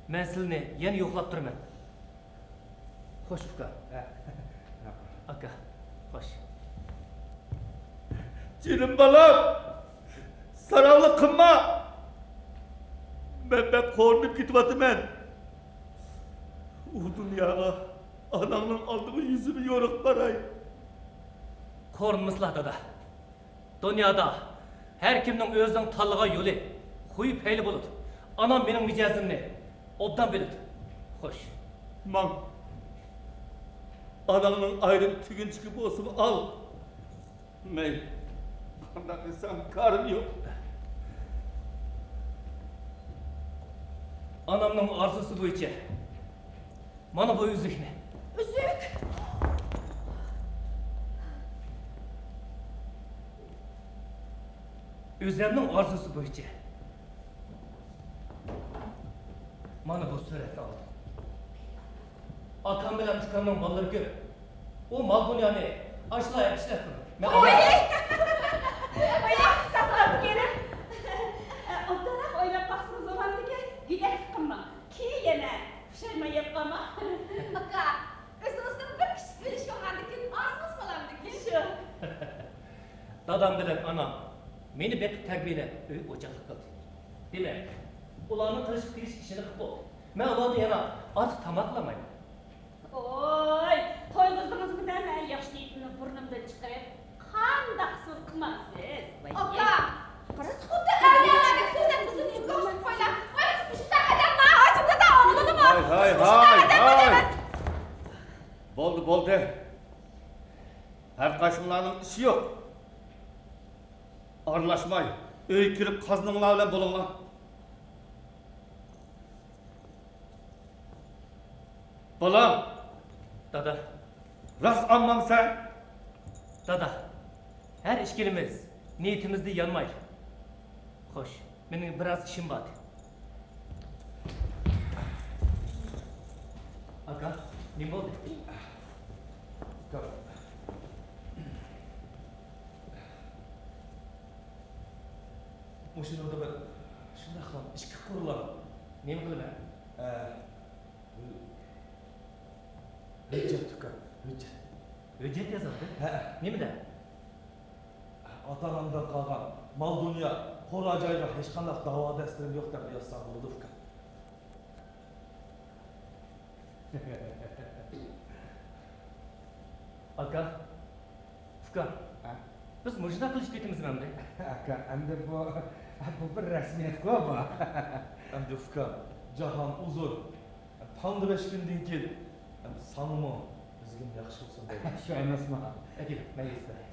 مەن سىلىنى يەنە يوقلاپ تۇرىمەن. خوش، ئۇكا. ھە. ئاكا، خوش. جېنىم بالام، ساراڭلىق قىلما. مەن بەك قورقۇپ كېتىۋاتىمەن. ئۇ دۇنياغا ئاناڭنىڭ ئالدىغا يۈزۈمنى يورۇق باراي. سورۇنمىسىلا، دادا. دۇنيادا ھەر كىمنىڭ ئۆزىنىڭ تاللىغان يولى، خۇيى پەيلى بولىدۇ. ئانام مېنىڭ مىجەزىمنى ئوبدان بىلىدۇ. خوش. ماڭ. ئاناڭنىڭ ئايرىم تۈگۈنچىكى بولسىمۇ ئال. مەيلى. قانداق قىلسام كارىم يوق. ئانامنىڭ ئارزۇسى بويىچە مانا بۇ ئۈزۈكنى. ئۈزۈك؟ ئۆزۈمنىڭ ئارزۇسى بويىچە مانا بۇ سۈرەتنى ئالدىم. ئاكام بىلەن ئۇكامنىڭ بالىلىرى كۆپ. ئۇ مال-دۇنيانى ئاشۇلار ئىشلەتسۇن. مەن ئوي! ئوي، ساقلاپ كېلىڭ. ئوبدانراق ئويلاپ باقسىڭىز بولامدىكىن، گۆدەكلىك قىلماڭ. كېيىن يەنە پۇشايمان يەپ قالماڭ. ئاكا، ئۆزىڭىزنىڭ بىر كىچىك ئۈلۈشى بولغاندىكىن ئارزۇڭىز بولامدىكىن. شۇ. دادام بىلەن ئانام مېنى بېقىپ تەربىيەلەپ، ئۆي ئوچاقلىق قىلدى. دېمەك، ئۇلارنىڭ قىلىشقا تېگىشلىك ئىشىنى قىلىپ بولدى. مەن ئۇلاردىن يەنە ئارتۇق تاماق قىلالمايمەن. ۋوي، تويغۇزدىڭىزمۇ دە، مەن ياخشى نىيىتىمنى بۇرنۇمدىن چىقىرىپ، قانداق سىز قىلمامسىز؟ ۋاي. ئاكا، سىز خۇددى ئەرلەردەك سۆزلەپ، بىزنى يۈككە ئوخشىتىپ قويلا. ۋاي، سىز مۇشۇنداق ئادەمما، ئاچامدا داۋالىنىمۇ؟ ھاي، ھاي، مۇشۇنداق ھاي، ئادەمما ھاي. دەيمەن. بولدى، بولدى. ھەر قايسىڭلارنىڭ ئىشى يوق. ئارىلاشماي، ئۆيگە كىرىپ قازىنىڭلار بىلەن بولۇڭلار. بالام! دادا. راست ئالمامسەن؟ دادا، ھەر ئىككىلىمىز نىيىتىمىزدە يانمايلى. خوش، مېنىڭ بىراز ئىشىم بار. ئاكا، نېمە بولدى؟ ئاكا. مۇشۇنىڭدا بىر شۇنداق ئىككى قۇرلام. نېمە قىلىمەن؟ ئە، ھۆججەت ئۇكام، ھۆججەت. ھۆججەت يازامدۇ؟ ھە. نېمىدە؟ ئاتا-ئانامدىن قالغان مال-دۇنيا، قورا-جايغا ھېچقانداق داۋا-دەستىرىم يوق دەپ يازساڭ بولىدۇ ئۇكام. ئاكا، ئۇكام، ھە؟ بىز مۇشۇنداق قىلىشىپ كېتىمىزمۇ ئەمدى؟ ئاكا، ئەمدى بۇ، بۇ بىر رەسمىيەتكۇ بۇ. ئەمدى ئۇكام، جاھان ئۇزۇن. تاڭدا بەش كۈندىن كېيىن، ئەمدى ساڭىمۇ، بىزگىمۇ ياخشى بولسۇن دەيمەن. شۇ ئەمەسمۇ؟ ئەكېل، مەن يېزىپ بېرەي.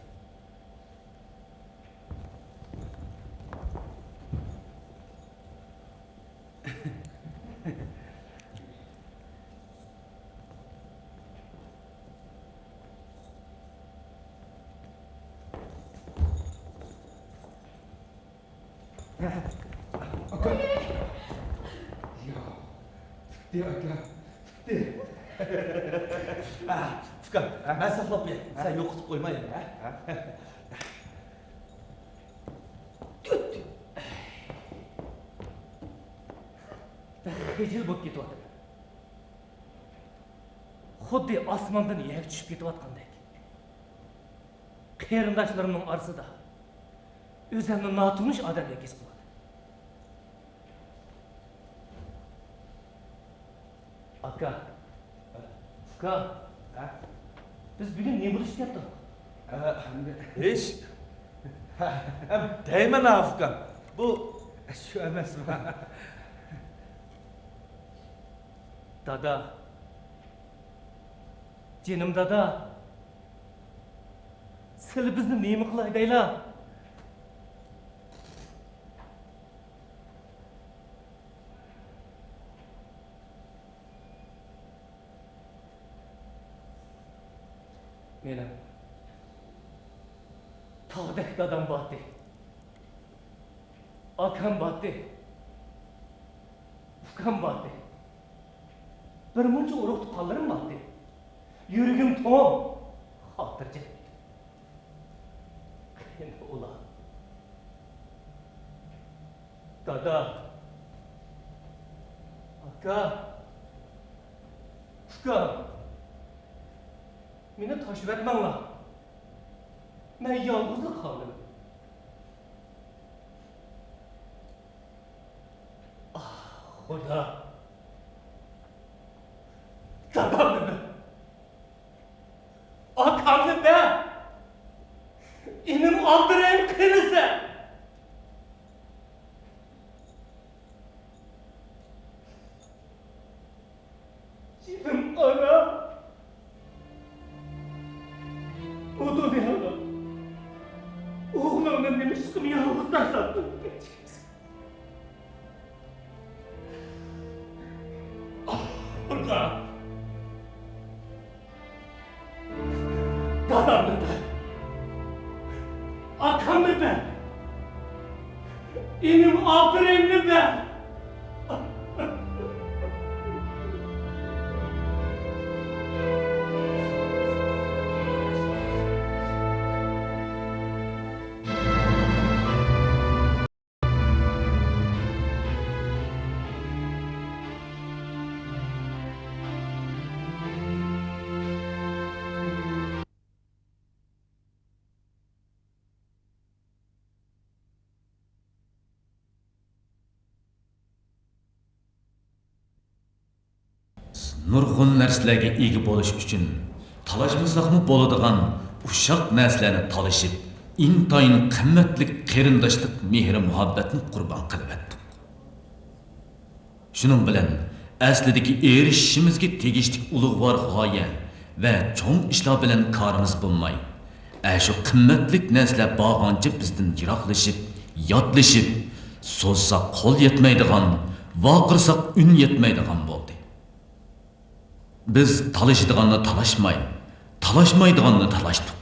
ئاكا. يا، پۈتتى ئاكا، پۈتتى. ئۇكام، مەن ساقلاپ بېرەي. سەن يوقىتىپ قويما يەنە، ھە؟ خىجىل بولۇپ كېتىۋاتىمەن. خۇددى ئاسماندىن يەرگە چۈشۈپ كېتىۋاتقاندەك. قېرىنداشلىرىمنىڭ ئارىسىدا ئۆزۈمنى ناتونۇش ئادەمدەك ھېس قىلىمەن. ئاكا. ئۇكا. ھە؟ بىز بۈگۈن نېمە بولۇشۇپ كەتتۇق؟ ھە، ھېچ. دەيمەن ھە، ئۇكام. بۇ شۇ ئەمەسمۇ؟ دادا. جېنىم دادا. سىلى بىزنى نېمە قىلاي دەيلا؟ مېنىڭ تاغدەك دادام بارتى، ئاكام بارتى، ئۇكام بارتى، بىر مۇنچە ئۇرۇق تۇغقانلىرىم بارتى. يۈرىكىم توڭ، خاتىرجەم ئىدىم. قېنى ئۇلار؟ دادا، ئاكا، ئۇكام، مېنى تاشلىۋەتمەڭلار. مەن يالغۇزلا قالدىم. ئاھ، خۇدا. دادامنى بەر. ئاكامنى بەر. تاشلاپ قويۇپ كېتىسىز. ئاخىرىدا دادامنى بەر. ئاكامنى بەر. ئىنىم ئاپىرىننى بەر. نۇرغۇن نەرسىلەرگە ئىگە بولۇش ئۈچۈن تالاشمىساقمۇ بولىدىغان ئۇششاق نەرسىلەرنى تالىشىپ، ئىنتايىن قىممەتلىك قېرىنداشلىق مېھرى-مۇھەببەتنى قۇربان قىلىۋەتتۇق. شۇنىڭ بىلەن ئەسلىدىكى ئېرىشىشىمىزگە تېگىشلىك ئۇلۇغۋار غايە ۋە چوڭ ئىشلار بىلەن كارىمىز بولماي، ئەشۇ قىممەتلىك نەرسىلەر بارغانچە بىزدىن يىراقلىشىپ، ياتلىشىپ، سوزساق قول يەتمەيدىغان، ۋارقىرىساق ئۈن يەتمەيدىغان بولدى. بىز تالىشىدىغاننى تالاشماي، تالاشمايدىغاننى تالاشتۇق.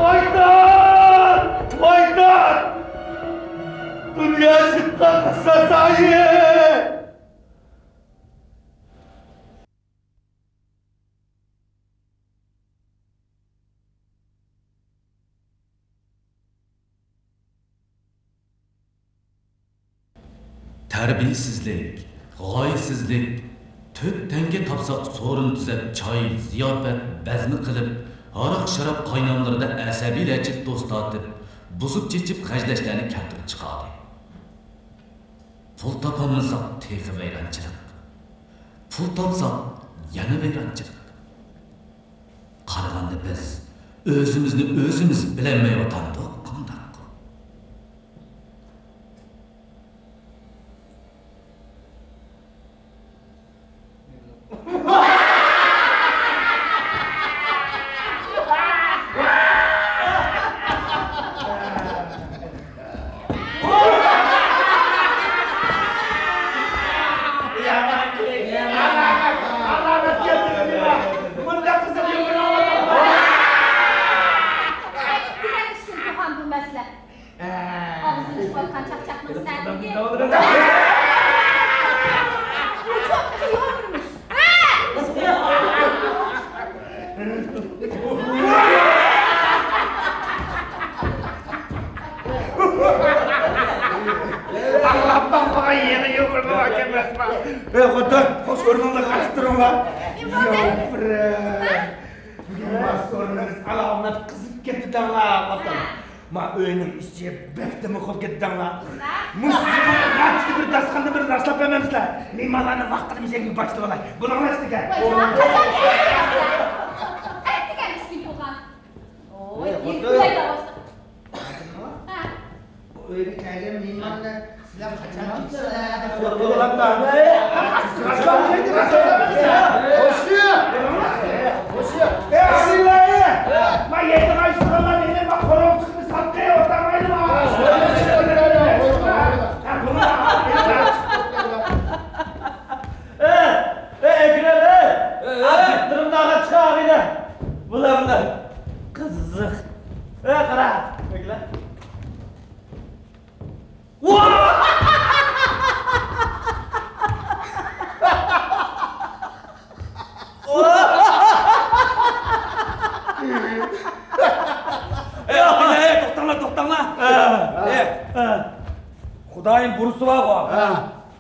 ۋايتان! ۋايتان! دۇنيا شىتقا قىسسا سايى! تەربىيەسىزلىك، غايىسىزلىك، تۆت تەڭگە تاپساق سورۇن تۈزەپ، چاي، زىياپەت، بەزمە قىلىپ، ھاراق-شاراب قايناملىرىدا ئەسەبىيلەرچە دوست تارتىپ، بۇزۇپ-چېچىپ خەجلەشلەرنى كەلتۈرۈپ چىقاردى. ئالمىساق تېخى ۋەيرانچىلىق. پۇل تاپساق يەنە ۋەيرانچىلىق. قارىغاندا بىز ئۆزىمىزنى ئۆزىمىز بىلەلمەيۋاتامدۇق قانداق؟ ئاغزىنى ئېچىۋاتقان چاقچاقنىڭ سەتىگە. بۇ چوققا يوپۇرمىش. ئاڭلاپ باقمىغان يېڭى يوپۇرما ئەكەلمەسمۇ؟ ئەي خوتۇن، خوش كۆرۈنۈڭلار، قاچىپ تۇرۇڭلار. نېمە بولدى؟ يوپۇرۇم. بۈگۈن ماس ئورنىڭىز ئالامەت قىزىپ كەتتى دەڭلار، خوتۇن. ما ئۆينىڭ ئىچى بەك دىمىقۇل كەتتى دەڭلار. مۇشۇ غاچىدا بىر داستىخاندا بىر راسلاپ بەرمەمسىلەر؟ مېھمانلارنى ۋاقتىدا مىشەگە باشلىۋالاي. بۇلۇڭلار ئىچىگە. ئەتىگەن ئىشكىن تۇغان. ئوي، ئەي، يىرتىپ خوتۇن. قوياي داۋاسلىق. ھە. ئۆيگە كەلگەن مېھماننى سىلەر قاچان كېتىسىلەر دەپ سورىغاندا. خوشى! خوشى! ئەي، ئەسلى! ما يەيدىغان ئىشلىغانلار يەنە ما قورۇق چىقىپ ساتقى ئوتامايدىما؟ ھە، بۇنى ئەي، ئەي، ئەكرەم، ئەي! ئەي، ئەي! ئاجىقتۇرۇپ ناغا چىقاغىنە. بۇلار، بۇلار. قىزىق. ئەي، قارا. بەكلە. ۋا! ئەي، ئەي، توختاڭلار، توختاڭلار. ئەي، ئەي. خۇدايىم بۇرسى بارغۇ. ھە.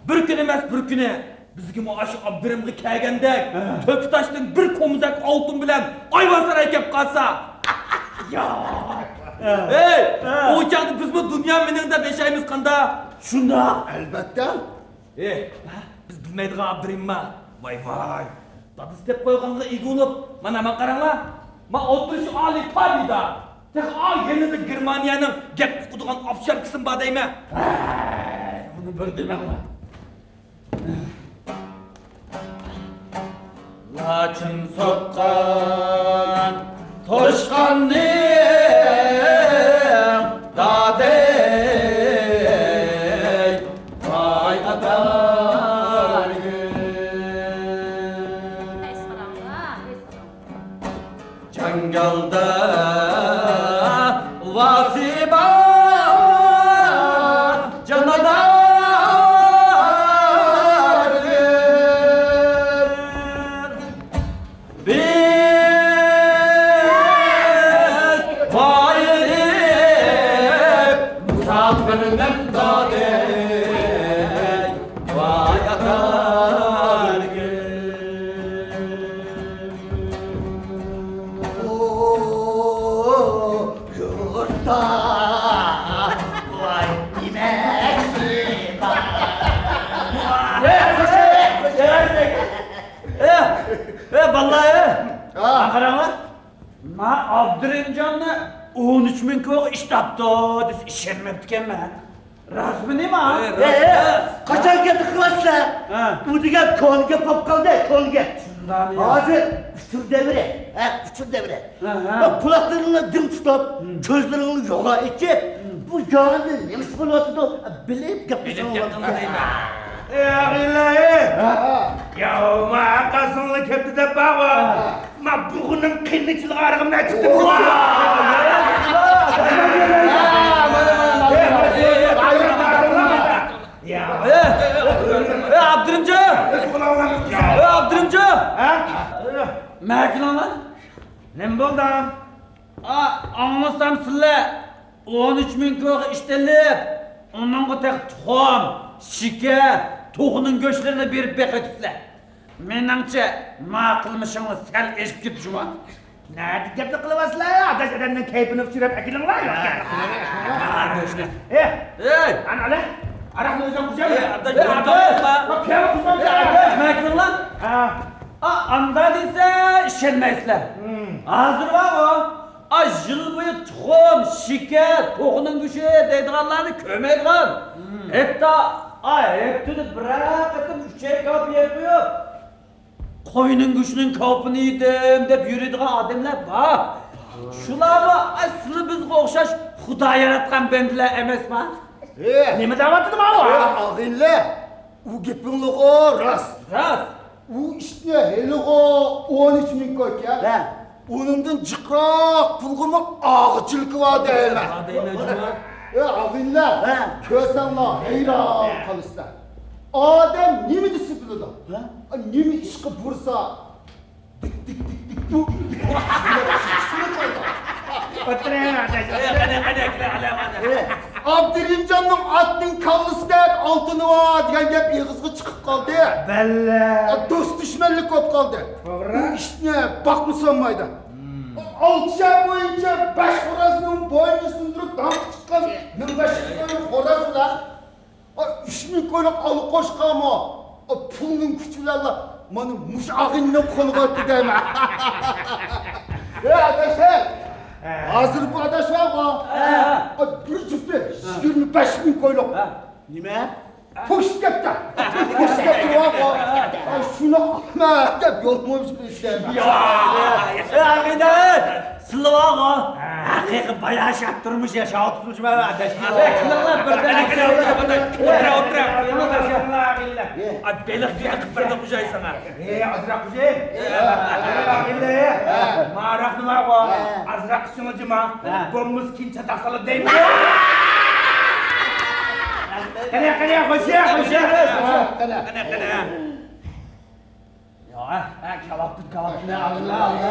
بىر كۈنى ئەمەس، بىر كۈنى بىزگىمۇ ئاشۇ ئابدۇرېھىمغا كەلگەندەك، ھە، تۆپە تاشتىن بىر كومزەك ئالتۇن بىلەن ئايۋانسارايغا كەپ قالسا. يا. ھە. ھەي، ھە، ئۇ چاغدا بىزمۇ دۇنيا مېنىڭ دەپ ياشايمىز قاندا؟ شۇنداق. ئەلۋەتتە. ئېھ، بىز بىلمەيدىغان ئابدۇرېھىمما. ۋاي، ۋاي. دادىسى دەپ قويغانغا ئىگە بولۇپ، مانا، مانا قاراڭلار. ما ئولتۇرۇشى ئالىي پابىدا. تېخى ئا يېنىدا گېرمانىيەنىڭ گەپ ئۇقىدىغان ئاپشاركىسىمۇ بار دەيمەن. ھەي، ئۇنى بىر دېمەڭلار. لاچىن سوققان توشقاننىڭ دادەي، ۋاي ئاتالىگىم. جاڭگالدا ۋاسى بار جانادار. بىز بايىلىپ مۇساپىرنىڭ دادى. ۋاي ئاتالىگىم. ئۇ يۇرتتا ۋاي نېمەسى بار؟ ئە، ئە، ئە، بالىلار، ئە. ھا. قاراڭلار. ما ئابدۇرېھىمجاننى ئون ئۈچ مىڭ كويغا ئىشلەپتۇ دېسە ئىشەنمەپتىكەنمەن. راستمۇ نېمە؟ ئەي، ئەي، راست، ئەي، راست. قاچان گەپنى قىلىۋاتىسىلەر؟ ھە. ئۇ دېگەن كونا گەپ بولۇپ قالدى، كونا گەپ. شۇنداقمۇ يا؟ ھازىر ئۇچۇر دەۋرى، ھە، ئۇچۇر دەۋرى. ھە، ھە. قۇلاقلىرىڭنى دىڭ تۇتۇپ، ھىم، كۆزلىرىڭنى يوغان ئېچىپ، ھىم، بۇ ياندا نېمە ئىش بولۇۋاتىدۇ، بىلىپ گەپ قىلساڭ بولىدۇ. ئەي، ئاغىلى! ھە، ھە. ياۋما قاسىڭلار كەپتۇ دەپ بارغۇ. ھە. ما بۇغىنىڭ قېنىنى چىلىغان ئارىغىمنى ئەچىقتىم. ئەي، ئەي، ئابدۇرېھىمجان! ئەي، ئابدۇرېھىمجان! ھە؟ مەكىناڭلار. نېمە بولدى؟ ئا، ئاڭلىسام سىلەر ئون ئۈچ مىڭ كويغا ئىشتىنلىپ، ئۇنىڭغا تېخى تۇخۇم، شېكەر، توخۇنىڭ گۆشلىرىنى بېرىپ بېقىۋېتىپسىلەر. مېنىڭچە، ما قىلمىشىڭلار سەل ئېشىپ كېتىپتۇ جۇمۇ. نەدە گەپنى قىلىۋاتىسىلەر يا؟ ئاداش ئادەمنىڭ كەيپىنى ئۇچۇرۇپ ئەكېلىڭلار. ياق گەپنى قىلىڭلار. ئەي! ئەي! ئانا ئالە، ئاراقنى ئۆزۈڭ قۇچۇر. ئەي، ئاداش، ئەي، ئاداش، ئاندا دېسە ئىشەنمەيسىلەر. ھازىر بارغۇ، ئا، يىل بويى تۇخۇم، شېكەر، توخۇنىڭ گۆشى دەيدىغانلارنى كۆرمەيدىغان. ھەتتا، ئا، ھەپتىدە بىرەر قېتىم ئۈچەي كاۋىپى يەپ قويۇپ، قوينىڭ گۆشىنىڭ كاۋىپىنى يېدىم دەپ يۈرىدىغان ئادەملەر بار. شۇلارمۇ، ئا، سىلى بىزگە ئوخشاش خۇدا ياراتقان بەندىلەر ئەمەسما؟ ھە. نېمە دەۋاتىدۇ ماۋۇ؟ ھە، ئاغىنىلەر، ئۇ گېپىڭلىغۇ راست. راست. ئۇ ئىتنى ھېلىغۇ ئون ئۈچ مىڭ كوي ئىكەن. ھە. ئۇنىڭدىن جىقراق پۇلغىمۇ ئاغىچىلىكى بار دەيمەن. بار دەيمەن جۇمۇ. ئە، ئاغىنىلەر، ھە. كۆرسەڭلار ھەيران قالىسىلەر. ئادەم نېمە دېسە بىلىدۇ. ھە؟ نېمە ئىشقا بۇرسا، دىك، دىك، دىك، دىك، دۇ. ئولتۇرۇڭ، ئاداش. ئابدۇرېھىمجاننىڭ ئاتنىڭ كاللىسىدەك ئالتۇنى بار دېگەن گەپ ئېغىزغا چىقىپ قالدى. بەللە. دوست دۈشمەنلىك بولۇپ قالدى. توغرا. بۇ ئىشنى باقمىسا بولمايدۇ. ئالتە شەھەر بويىچە بەش خورازنىڭ بوينىنى سۇندۇرۇپ داڭقى چىققان مىڭ بەش يۈز كويلۇق خوراز بىلەن، ئا، ئۈچ مىڭ كويلۇق ئالا قوچقارمۇ، ئا، پۇلنىڭ كۈچى بىلەنلا مانا مۇشۇ ئاغىنىنىڭ قولىغا ئۆتتى دەيمەن. ھە، ئاداشلار، ھازىر بۇ ئاداش بارغۇ، ئا، بىر جۈپى يىگىرمە بەش مىڭ كويلۇق. نېمە؟ پوشۇپ كەپتۇ. پوشۇپ كەپتۇ بارغۇ. ئا، شۇنى ئالىمەن دەپ يولمۇ ئىشلەيمەن. يا، يا، ئاغىنە! سىلىۋالغۇ. ھەقىقىي باياشات تۇرمۇش ياشاۋاتىمىز مانا ئاداش. كېلىڭلار بىردەم. ئولتۇرۇڭ، ئولتۇرۇڭ. ئا، بېلىق گېزىقى بىرنى قوشاي ساڭا. ئەي، ئازراق قوشاي. ئەي، ئاغىنە. ماراقلىماغۇ. ئازراق سۆڭجىما. بولمىسا كېيىن چاتاق سالىدۇ دەيمەن. قېنى، قېنى، خوشى، خوشى. قېنى، قېنى. يا، ھە، كاۋاپتىن، كاۋاپتىن، ئاغىللا، ئاغىللا.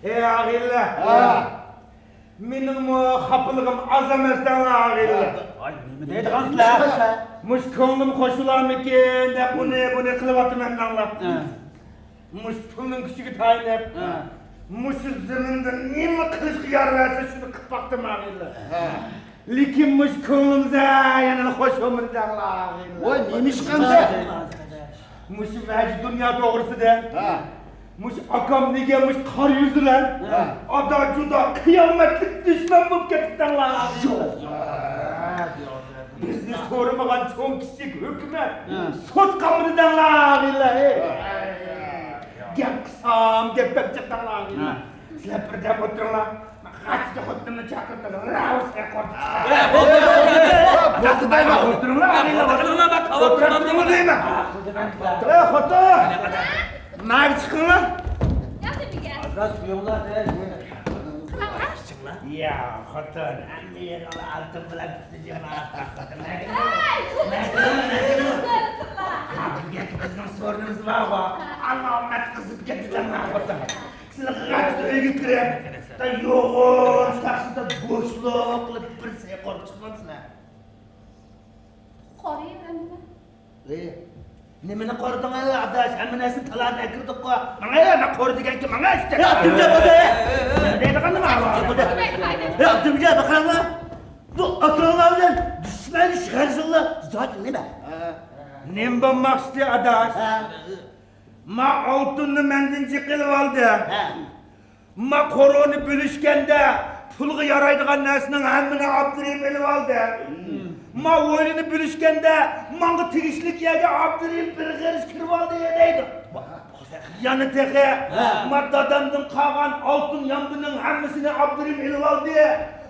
ئەي، ئاغىللا. ھە. مېنىڭمۇ خاپىلىقىم ئاز ئەمەس دەڭلار، ئاغىللا. ئاي، نېمە دەيدىغانسىلەر؟ مۇشۇ كۆڭلۈم خوش بولارمىكىن دەپ ئۇنى، بۇنى قىلىۋاتىمەن دەڭلار. ھە. مۇشۇ پۇلنىڭ كۈچىگە تايىنىپ، ھە. مۇشۇ زېمىندا نېمە قىلىشقا يار بەرسە، شۇنى قىلىپ باقتىم، ئاغىللا. ھە. لېكىن مۇشۇ كۆڭلۈمزە يەنىلا خوش بولمىدى دەڭلار، ئاغىللا. ۋاي، نېمىشقا ئەمدى؟ مۇشۇ ۋەجى دۇنيا توغرىسىدا. ھە. مۇشۇ ئاكام دېگەن مۇشۇ قارا يۈزى بىلەن. ھە. ئادا-جۇدا قىيامەتلىك دۈشمەن بولۇپ كەتتى دەڭلار، ئاغىللا. ھە. بىزنى سورىمىغان چوڭ-كىچىك ھۆكۈمەت، ھە. سوت قالمىدى دەڭلار، ئاغىللا. ھە. گەپ قىلسام، گەپ بەك جىق دەڭلار، ئاغىللا. ھە. سىلەر بىردەم ئولتۇرۇڭلار. غاچچا خوتۇنۇمنى چاقىرتىڭ، راۋۇسقا قورقۇتۇپ چىقىرىڭ. بولدى، بولدى. ئولتۇرۇڭلار، ئولتۇرۇڭلار، ئولتۇرۇڭلار دەيمەن. ئەي، خوتۇن! ماڭا چىقىڭلار. ياق، نېمىگە؟ ئازراق قويۇڭلار، دە. يا، خوتۇن، ھەممە يېرىڭلار ئالتۇن بىلەن پۈتتى جۇمۇ. ئەي، خوتۇن! بىزنىڭ سورۇنىمىز بارغۇ. ئالامەت قىزىپ كەتتى جۇمۇ، خوتۇن. سىلەر غەپلىتتە ئۆيگە كىرىپ، دا يوغان تاخسىدا بوشلۇق قىلىپ بىر سەي قورۇپ چىقمامسىلەر؟ قورۇيمەنمۇ؟ ئى، نېمىنى قورۇدۇڭ ئەي ئاداش؟ ھەممە نەرسىنى تالان ئەكىردۇققۇ. ماڭايلا، مەن قورۇ دېگەنكى ماڭا ئىشتە. يا، دۈمجە بولدى. نېمە دەيدىغاندىم ئاۋۇ؟ يا، دۈمجە، بېقىڭلار. بۇ ئاكىڭلار بىلەن دۈشمەن شەرزىڭلار زادى نېمە؟ نېمە بولماقچى ئاداش؟ ھە. ما ئالتۇننى مەندىن جىق ئېلىۋالدى. ھە. ما قورۇنى بۆلۈشكەندە پۇلغا يارايدىغان نەرسىنىڭ ھەممىنى ئابدۇرېھىم ئېلىۋالدى. ما ھويلىنى بۆلۈشكەندە ماڭا تېگىشلىك يەرگە ئابدۇرېھىم بىر غېرىچ كىرىۋالدى دەيدۇ. يەنە تېخى، ھە. ما دادامدىن قالغان ئالتۇن يامبىنىڭ ھەممىسىنى ئابدۇرېھىم ئېلىۋالدى. ھە.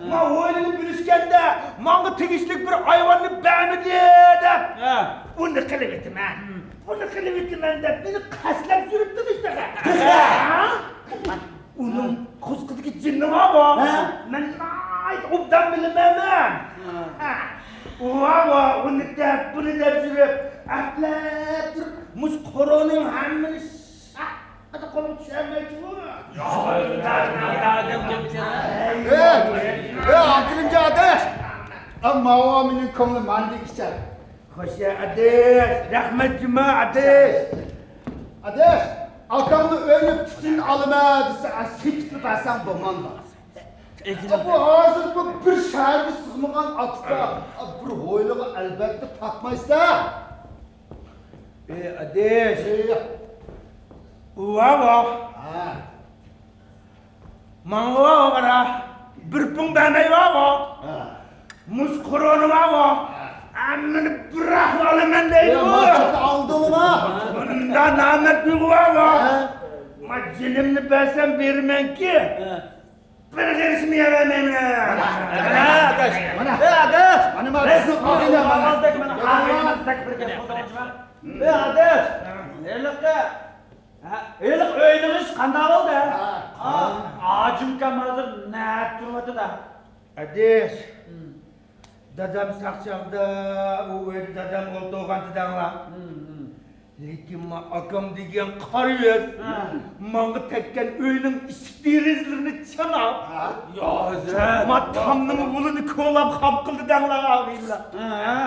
ما ھويلىنى بۆلۈشكەندە ماڭا تېگىشلىك بىر ھايۋاننى بەرمىدى دەپ، ھە. ئۇنى قىلىۋېتىمەن. بۇنى قىلىۋېتىمەن دەپ مېنى قەستلەپ يۈرۈپتىمىش تېخى. ھە؟ ئۇنىڭ قورسىقىدىكى جىننى بارغۇ. ھە؟ مەن ناھايىتى ئوبدان بىلىمەن مەن. ھە. ھە. ۋا، ۋا، ئۇنى دەپ، بۇنى دەپ يۈرۈپ، ئەپلەپ تۇرۇپ، مۇشۇ قورۇنىڭ ھەممىنى شاققىدە قولغا چۈشۈرمەكچىمۇ. ھە، ھە، ئابدۇرېھىمجان ئاداش. ئەمما ماۋۇ مېنىڭ كۆڭلۈم ماندەك ئىچەر. خوش يا ئاداش، رەھمەت جۇما ئاداش. ئاداش، ئاكامنى ئۆينى پۈتۈن ئالىمەن دېسە، سېتىپ بەرسەڭ بولمامدۇ؟ بۇ ھازىر بۇ بىر شەھەرگە سىغمىغان ئاتىدا بىر ھويلىغا ئەلۋەتتە پاتمايسىلەر. ئى ئاداش. ئى. ئۇ ۋاۋا. ھە. ماڭا ۋاۋا قارا. بىر پۇڭ بەرمەي ۋاۋا. ھە. مۇشۇ قورۇنى ۋاۋا. ھە. ھەممىنى بىراقلا ئالىمەن دەيدۇ. ئى، ماچاقنى ئالدىڭلىما؟ بۇنداق نامەرد بىغۇ ۋاۋا. ھە. ما جېنىمنى بەرسەم بېرىمەنكى. ھە. بىر قېرىشنى يەۋەرمەيمەن. مانا، مانا، مانا. ئەي، ئاداش! مانا، مانا، بىزنىڭ ئاغىنە، مانا. ئاغىنىمىزدەك، مانا، ئاغىنىمىزدەك بىر گەپ قىلدىڭىزما؟ ئەي، ئاداش! ھېلىقى، ھە، ھېلىقى ئۆينىڭ ئىشى قانداق بولدى؟ ھە. ئا، ھاجىمكام ھازىر نەدە تۇرۇۋاتىدۇ؟ ئاداش! دادام ساق چاغدا ئۇ ئۆيدە دادام ئولتۇرغانتى دەڭلا. لېكىن ما ئاكام دېگەن قارا يۈز ھە. ماڭا تەگكەن ئۆينىڭ ئىشىك دېرىزىلىرىنى چاناپ، ھە؟ يا ھەزرەت! ما تامنىڭ ھولىنى كولاپ خاپ قىلدى دەڭلا ئاغىنىلەر. ھە.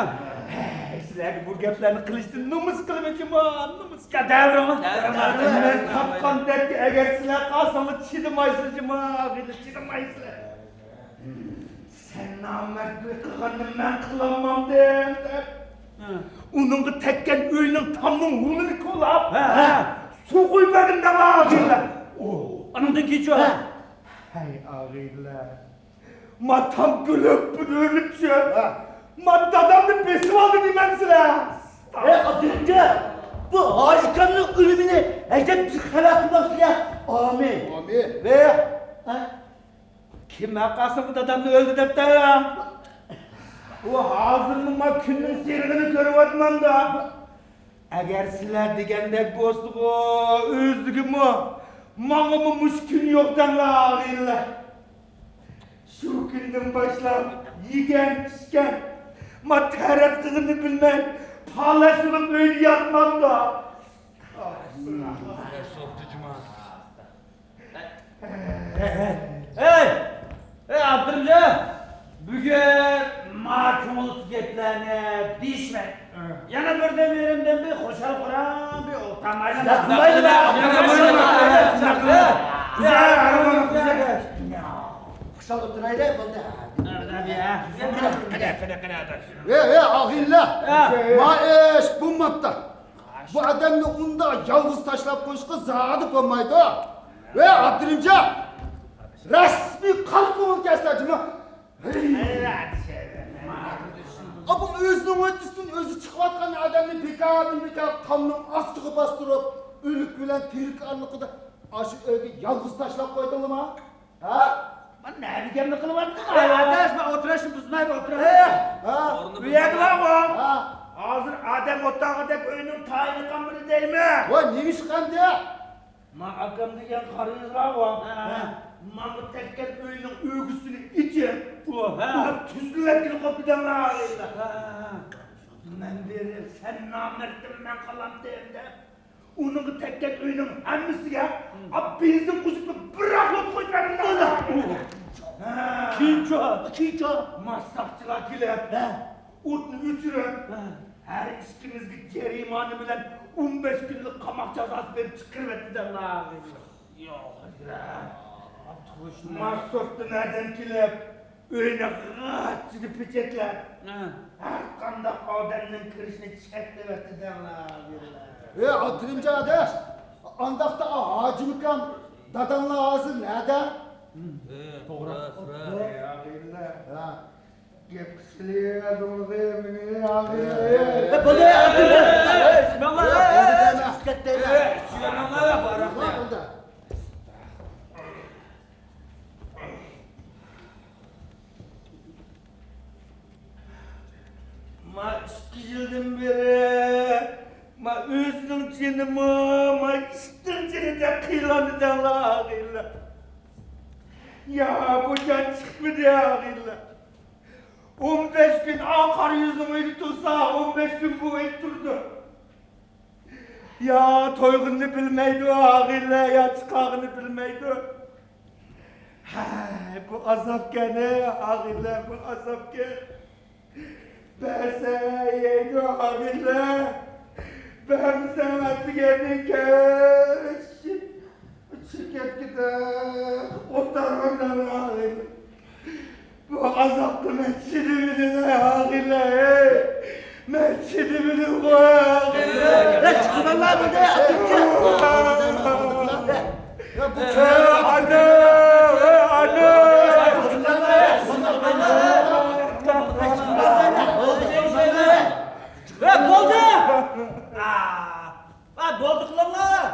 ھەي، سىلەرگە بۇ گەپلەرنى قىلىشتىن نومۇس قىلىمەن جۇما، نومۇس. دەۋرىڭىز، دەۋرىڭىز. مەن تاپقان دەردكە ئەگەر سىلەر قالساڭلار چىدىمايسىلەر جۇما ئاغىنىلەر، چىدىمايسىلەر. سەن نامەردلىك قىلغاننى مەن قىلالمامدىم دەپ، ھە. ئۇنىڭغا تەگكەن ئۆينىڭ تامنىڭ ھولىنى كولاپ، ھە، ھە. سۇ قۇيۇپ بەردىم دەڭلا ئاغىنىلەر. ئو، ئانىڭدىن كېيىنچۇ؟ ھە. ھەي ئاغىنىلەر، ما تام كۈلۈپ بۇدۇرۇپ چۈشۈپ، ھە. ما دادامنى بېسىۋالدى دېمەمسىلەر؟ ئەي ئابدۇرېھىمجان، بۇ ھاجىكامنىڭ ئۆلۈمىنى ئەجەب بىر خەۋەر قىلماپسىلەر. ئامىن. ئامىن. ۋە، ھە؟ كىم ھەققاسىغا دادامنى ئۆلدى دەپتۇ يا؟ ئۇ ھازىرمۇ ما كۈننىڭ سېرىقىنى كۆرۈۋاتمامدا. ئەگەر سىلەر دېگەندەك بولسىغۇ، ئۆزىگىمۇ، ماڭىمۇ مۇشۇ كۈن يوق دەڭلا ئاغىنىلەر. شۇ كۈندىن باشلاپ يېگەن، ئىچكەن، ما تەرەت قىلغىنىنى بىلمەي، پالەچ بولۇپ ئۆيدە ياتمامدا. ھەي، ھەي، ھەي، ئابدۇرېھىمجان، بۈگۈن ما كۆڭۈلسىز گەپلەرنى دېيىشمەي، يەنە بىردەم يېرىمدىن بىر خۇشال-خۇرام بىر ئولتۇرمايلى. شۇنداق قىلايلى. خۇشال ئولتۇرايلى، بولدى. قېنى، قېنى، قېنى، قېنى، ئاداش. ۋە، ۋە، ئاغىنىلەر. ھە. ما ئىش بولماپتۇ. بۇ ئادەمنى ئۇنداق يالغۇز تاشلاپ قويۇشقا زادى بولمايدۇ. ۋە ئابدۇرېھىمجان، رەسمىي قان قوغۇن كەسلەر جۇمۇ. ئاپام ئۆزىنىڭ ۋەتىسىدىن ئۆزى چىقىۋاتقان ئادەمنى بىكاردىن بىكار تامنىڭ ئاستىغا باستۇرۇپ، ئۆلۈك بىلەن تىرىك ئارىلىقىدا ئاشۇ ئۆيگە يالغۇز تاشلاپ قويدۇڭلىما؟ ھە؟ مەن نەدىگەننى قىلىۋاتىمەن؟ ئەي ئاداش، مەن ئولتۇرۇشنى بۇزمايمەن، ئولتۇرۇڭ. ئە، بۇ يەردە بارغۇ. ھە. ھازىر ئادەم ئولتۇرغۇدەك ئۆينىڭ تايىنى قامدىدى دەيمەن. ۋاي، نېمە ئىش قامدى؟ ما ئاكام دېگەن قارا يۈز بارغۇ. ھە. ماڭا تەگكەن ئۆينىڭ ئۆگزىسىنى ئېچىپ، ھە. تۈزلىۋەتكىلى قوپتۇ دەڭلا. ھە، ھە، ھە. مەن بېرىپ، سەن نامەردتىن مەن قالامتىم دەپ، ئۇنىڭغا تەگكەن ئۆينىڭ ھەممىسىگە، ھە. ئا، بېنزىن قوشۇپ بىر ئاق ئوت قويۇپ بەردىم. ئانا. ھە. كېيىنچۇ؟ كېيىنچۇ؟ ما ساقچىلار كېلىپ، ھە. ئوتنى ئۆچۈرۈپ، ھە. ھەر ئىككىمىزگە جەرىمانە بىلەن ئون بەش كۈنلۈك قاماق جازاسى بېرىپ چىقىرىۋەتتى دەڭلا. ياق، ما سوستىن ئادەم كېلىپ، ئۆينى غاچچىدە پېچەتلەپ، ھە. ھەر قانداق ئادەمنىڭ كىرىشىنى چەكلىۋەتتى دەڭلا. ئەي ئابدۇرېھىمجان ئاداش، ئانداقتا ھاجىمكام داداڭلار ھازىر نەدە؟ توغرا. ھە. گەپ قىلىۋەردىڭىز مېنى، ئاغىنە. ئەي، بولدى، ئابدۇرېھىمجان. ماڭا، ئەي، چىقىپ كەتتى. بولدى. ما ئىككى يىلدىن بېرى، ما ئۆزىنىڭ جېنىمۇ، ما ئىتنىڭ جېنىدەك قىينىلىدىڭلار، ئاغىنىلەر. يا، بۇ جان چىقمىدى، ئاغىنىلەر. ئون بەش كۈن ئا قارا يۈزنىڭ ئۆيىدە تۇرسا، ئون بەش كۈن بۇ ئۆيدە تۇرىدۇ. يا تويغىنىنى بىلمەيدۇ، ئاغىنىلەر، يا چىقارغىنىنى بىلمەيدۇ. ھەي، بۇ ئازابكەن، ھەي، ئاغىنىلەر، بۇ ئازابكەن. بەرسە يەيدۇ، ئاغىنىلەر. بەرمىسە ئەتىگەندىن كەچ چېكەتكىدە ئولتۇرغىنىڭ ئاغىنە. بۇ ئازابقا مەن چىدىمىدىم، ئاغىنە. مەن چىدىمىدىم. ۋە چىقىڭلار بۇنى. يا بۇ ئانا، ئانا. ۋە بولدى. ۋە بولدى قىلىڭلار.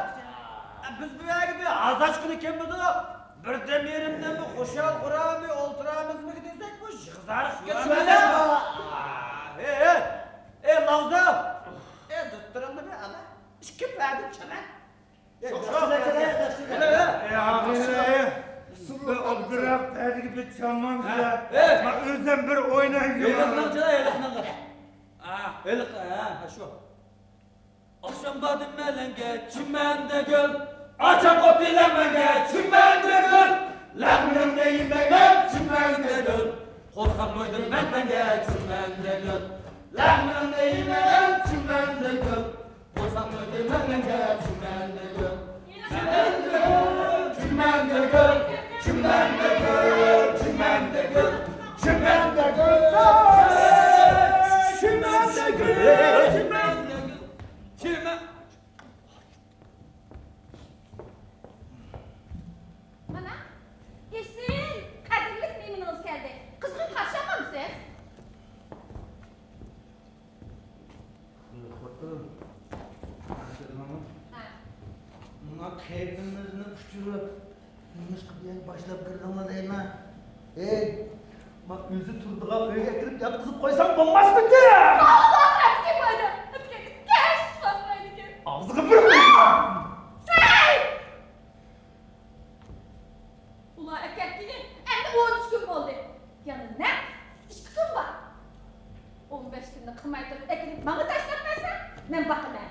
بىز بۇ يەرگە بىر ھازاچقىنى كەلمىدۇق. بىر دەم يېرىمدىمۇ خۇشال-خۇرام ئولتۇرامىزمىكى دېسەك، بۇ يىغا-زارىققا كەتمەيدۇ. ئەي، ئەي، ئەي، لاۋزا! ئەي، دوتتۇرۇڭنى بىر ئالا. ئىككى پەدە چالا. ياخشى، ياخشى، ياخشى. ئەي، ئاغىنە، بىر ئابدۇراق پەدىگە بىر چالمامسىلەر. ئەي. مەن ئۆزۈم بىر ئوينايمەن. ھېلىقىنىڭ چالا، ھېلىقىنىڭ. ھېلىقى، ھە، شۇ. ئاخشام باردىم ئەلەڭگە، چىمەندە گۈل. ئاچام ئوتى لەڭمەنگە، چىمەندە گۈل. لەڭمىنىڭنى يېمەيمەن، چىمەندە گۈل. قورساق تويدۇم مەن مەنگە، چىمەندە گۈل. لەڭمىنىڭنى يېمەيمەن، چىمەندە گۈل. قورساق تويدۇم مەن مەنگە، چىمەندە گۈل. چىمەندە گۈل، چىمەندە گۈل، چىمەندە گۈل، چىمەندە گۈل، چىمەندە گۈل، چىمەندە گۈل، چىمەن- مانا، ئېسىل، قەدىرلىك مېھمىنىڭىز كەلدى. قىزغىن قارشى ئالمامسىز؟ خوتۇن، ھە. مانا كەيپىمىزنى ئۇچۇرۇپ، نېمىشقا بۇ يەرگە باشلاپ كىردىڭلار دەيمەن. ھەي، ما ئۆزى تۇرىدىغان ئۆيگە ئەكىرىپ ياتقۇزۇپ قويساڭ بولماسمىكىن؟ ئاغزىغا بىر قويما. سەي! ئۇلار ئەكەتكىلى ئەمدى ئون ئۈچ كۈن بولدى. يەنە نەق ئىككى كۈن بار. ئون بەش كۈننى قىلماي تۇرۇپ ئەكىرىپ ماڭا تاشلاپ بەرسەڭ، مەن باقىمەن.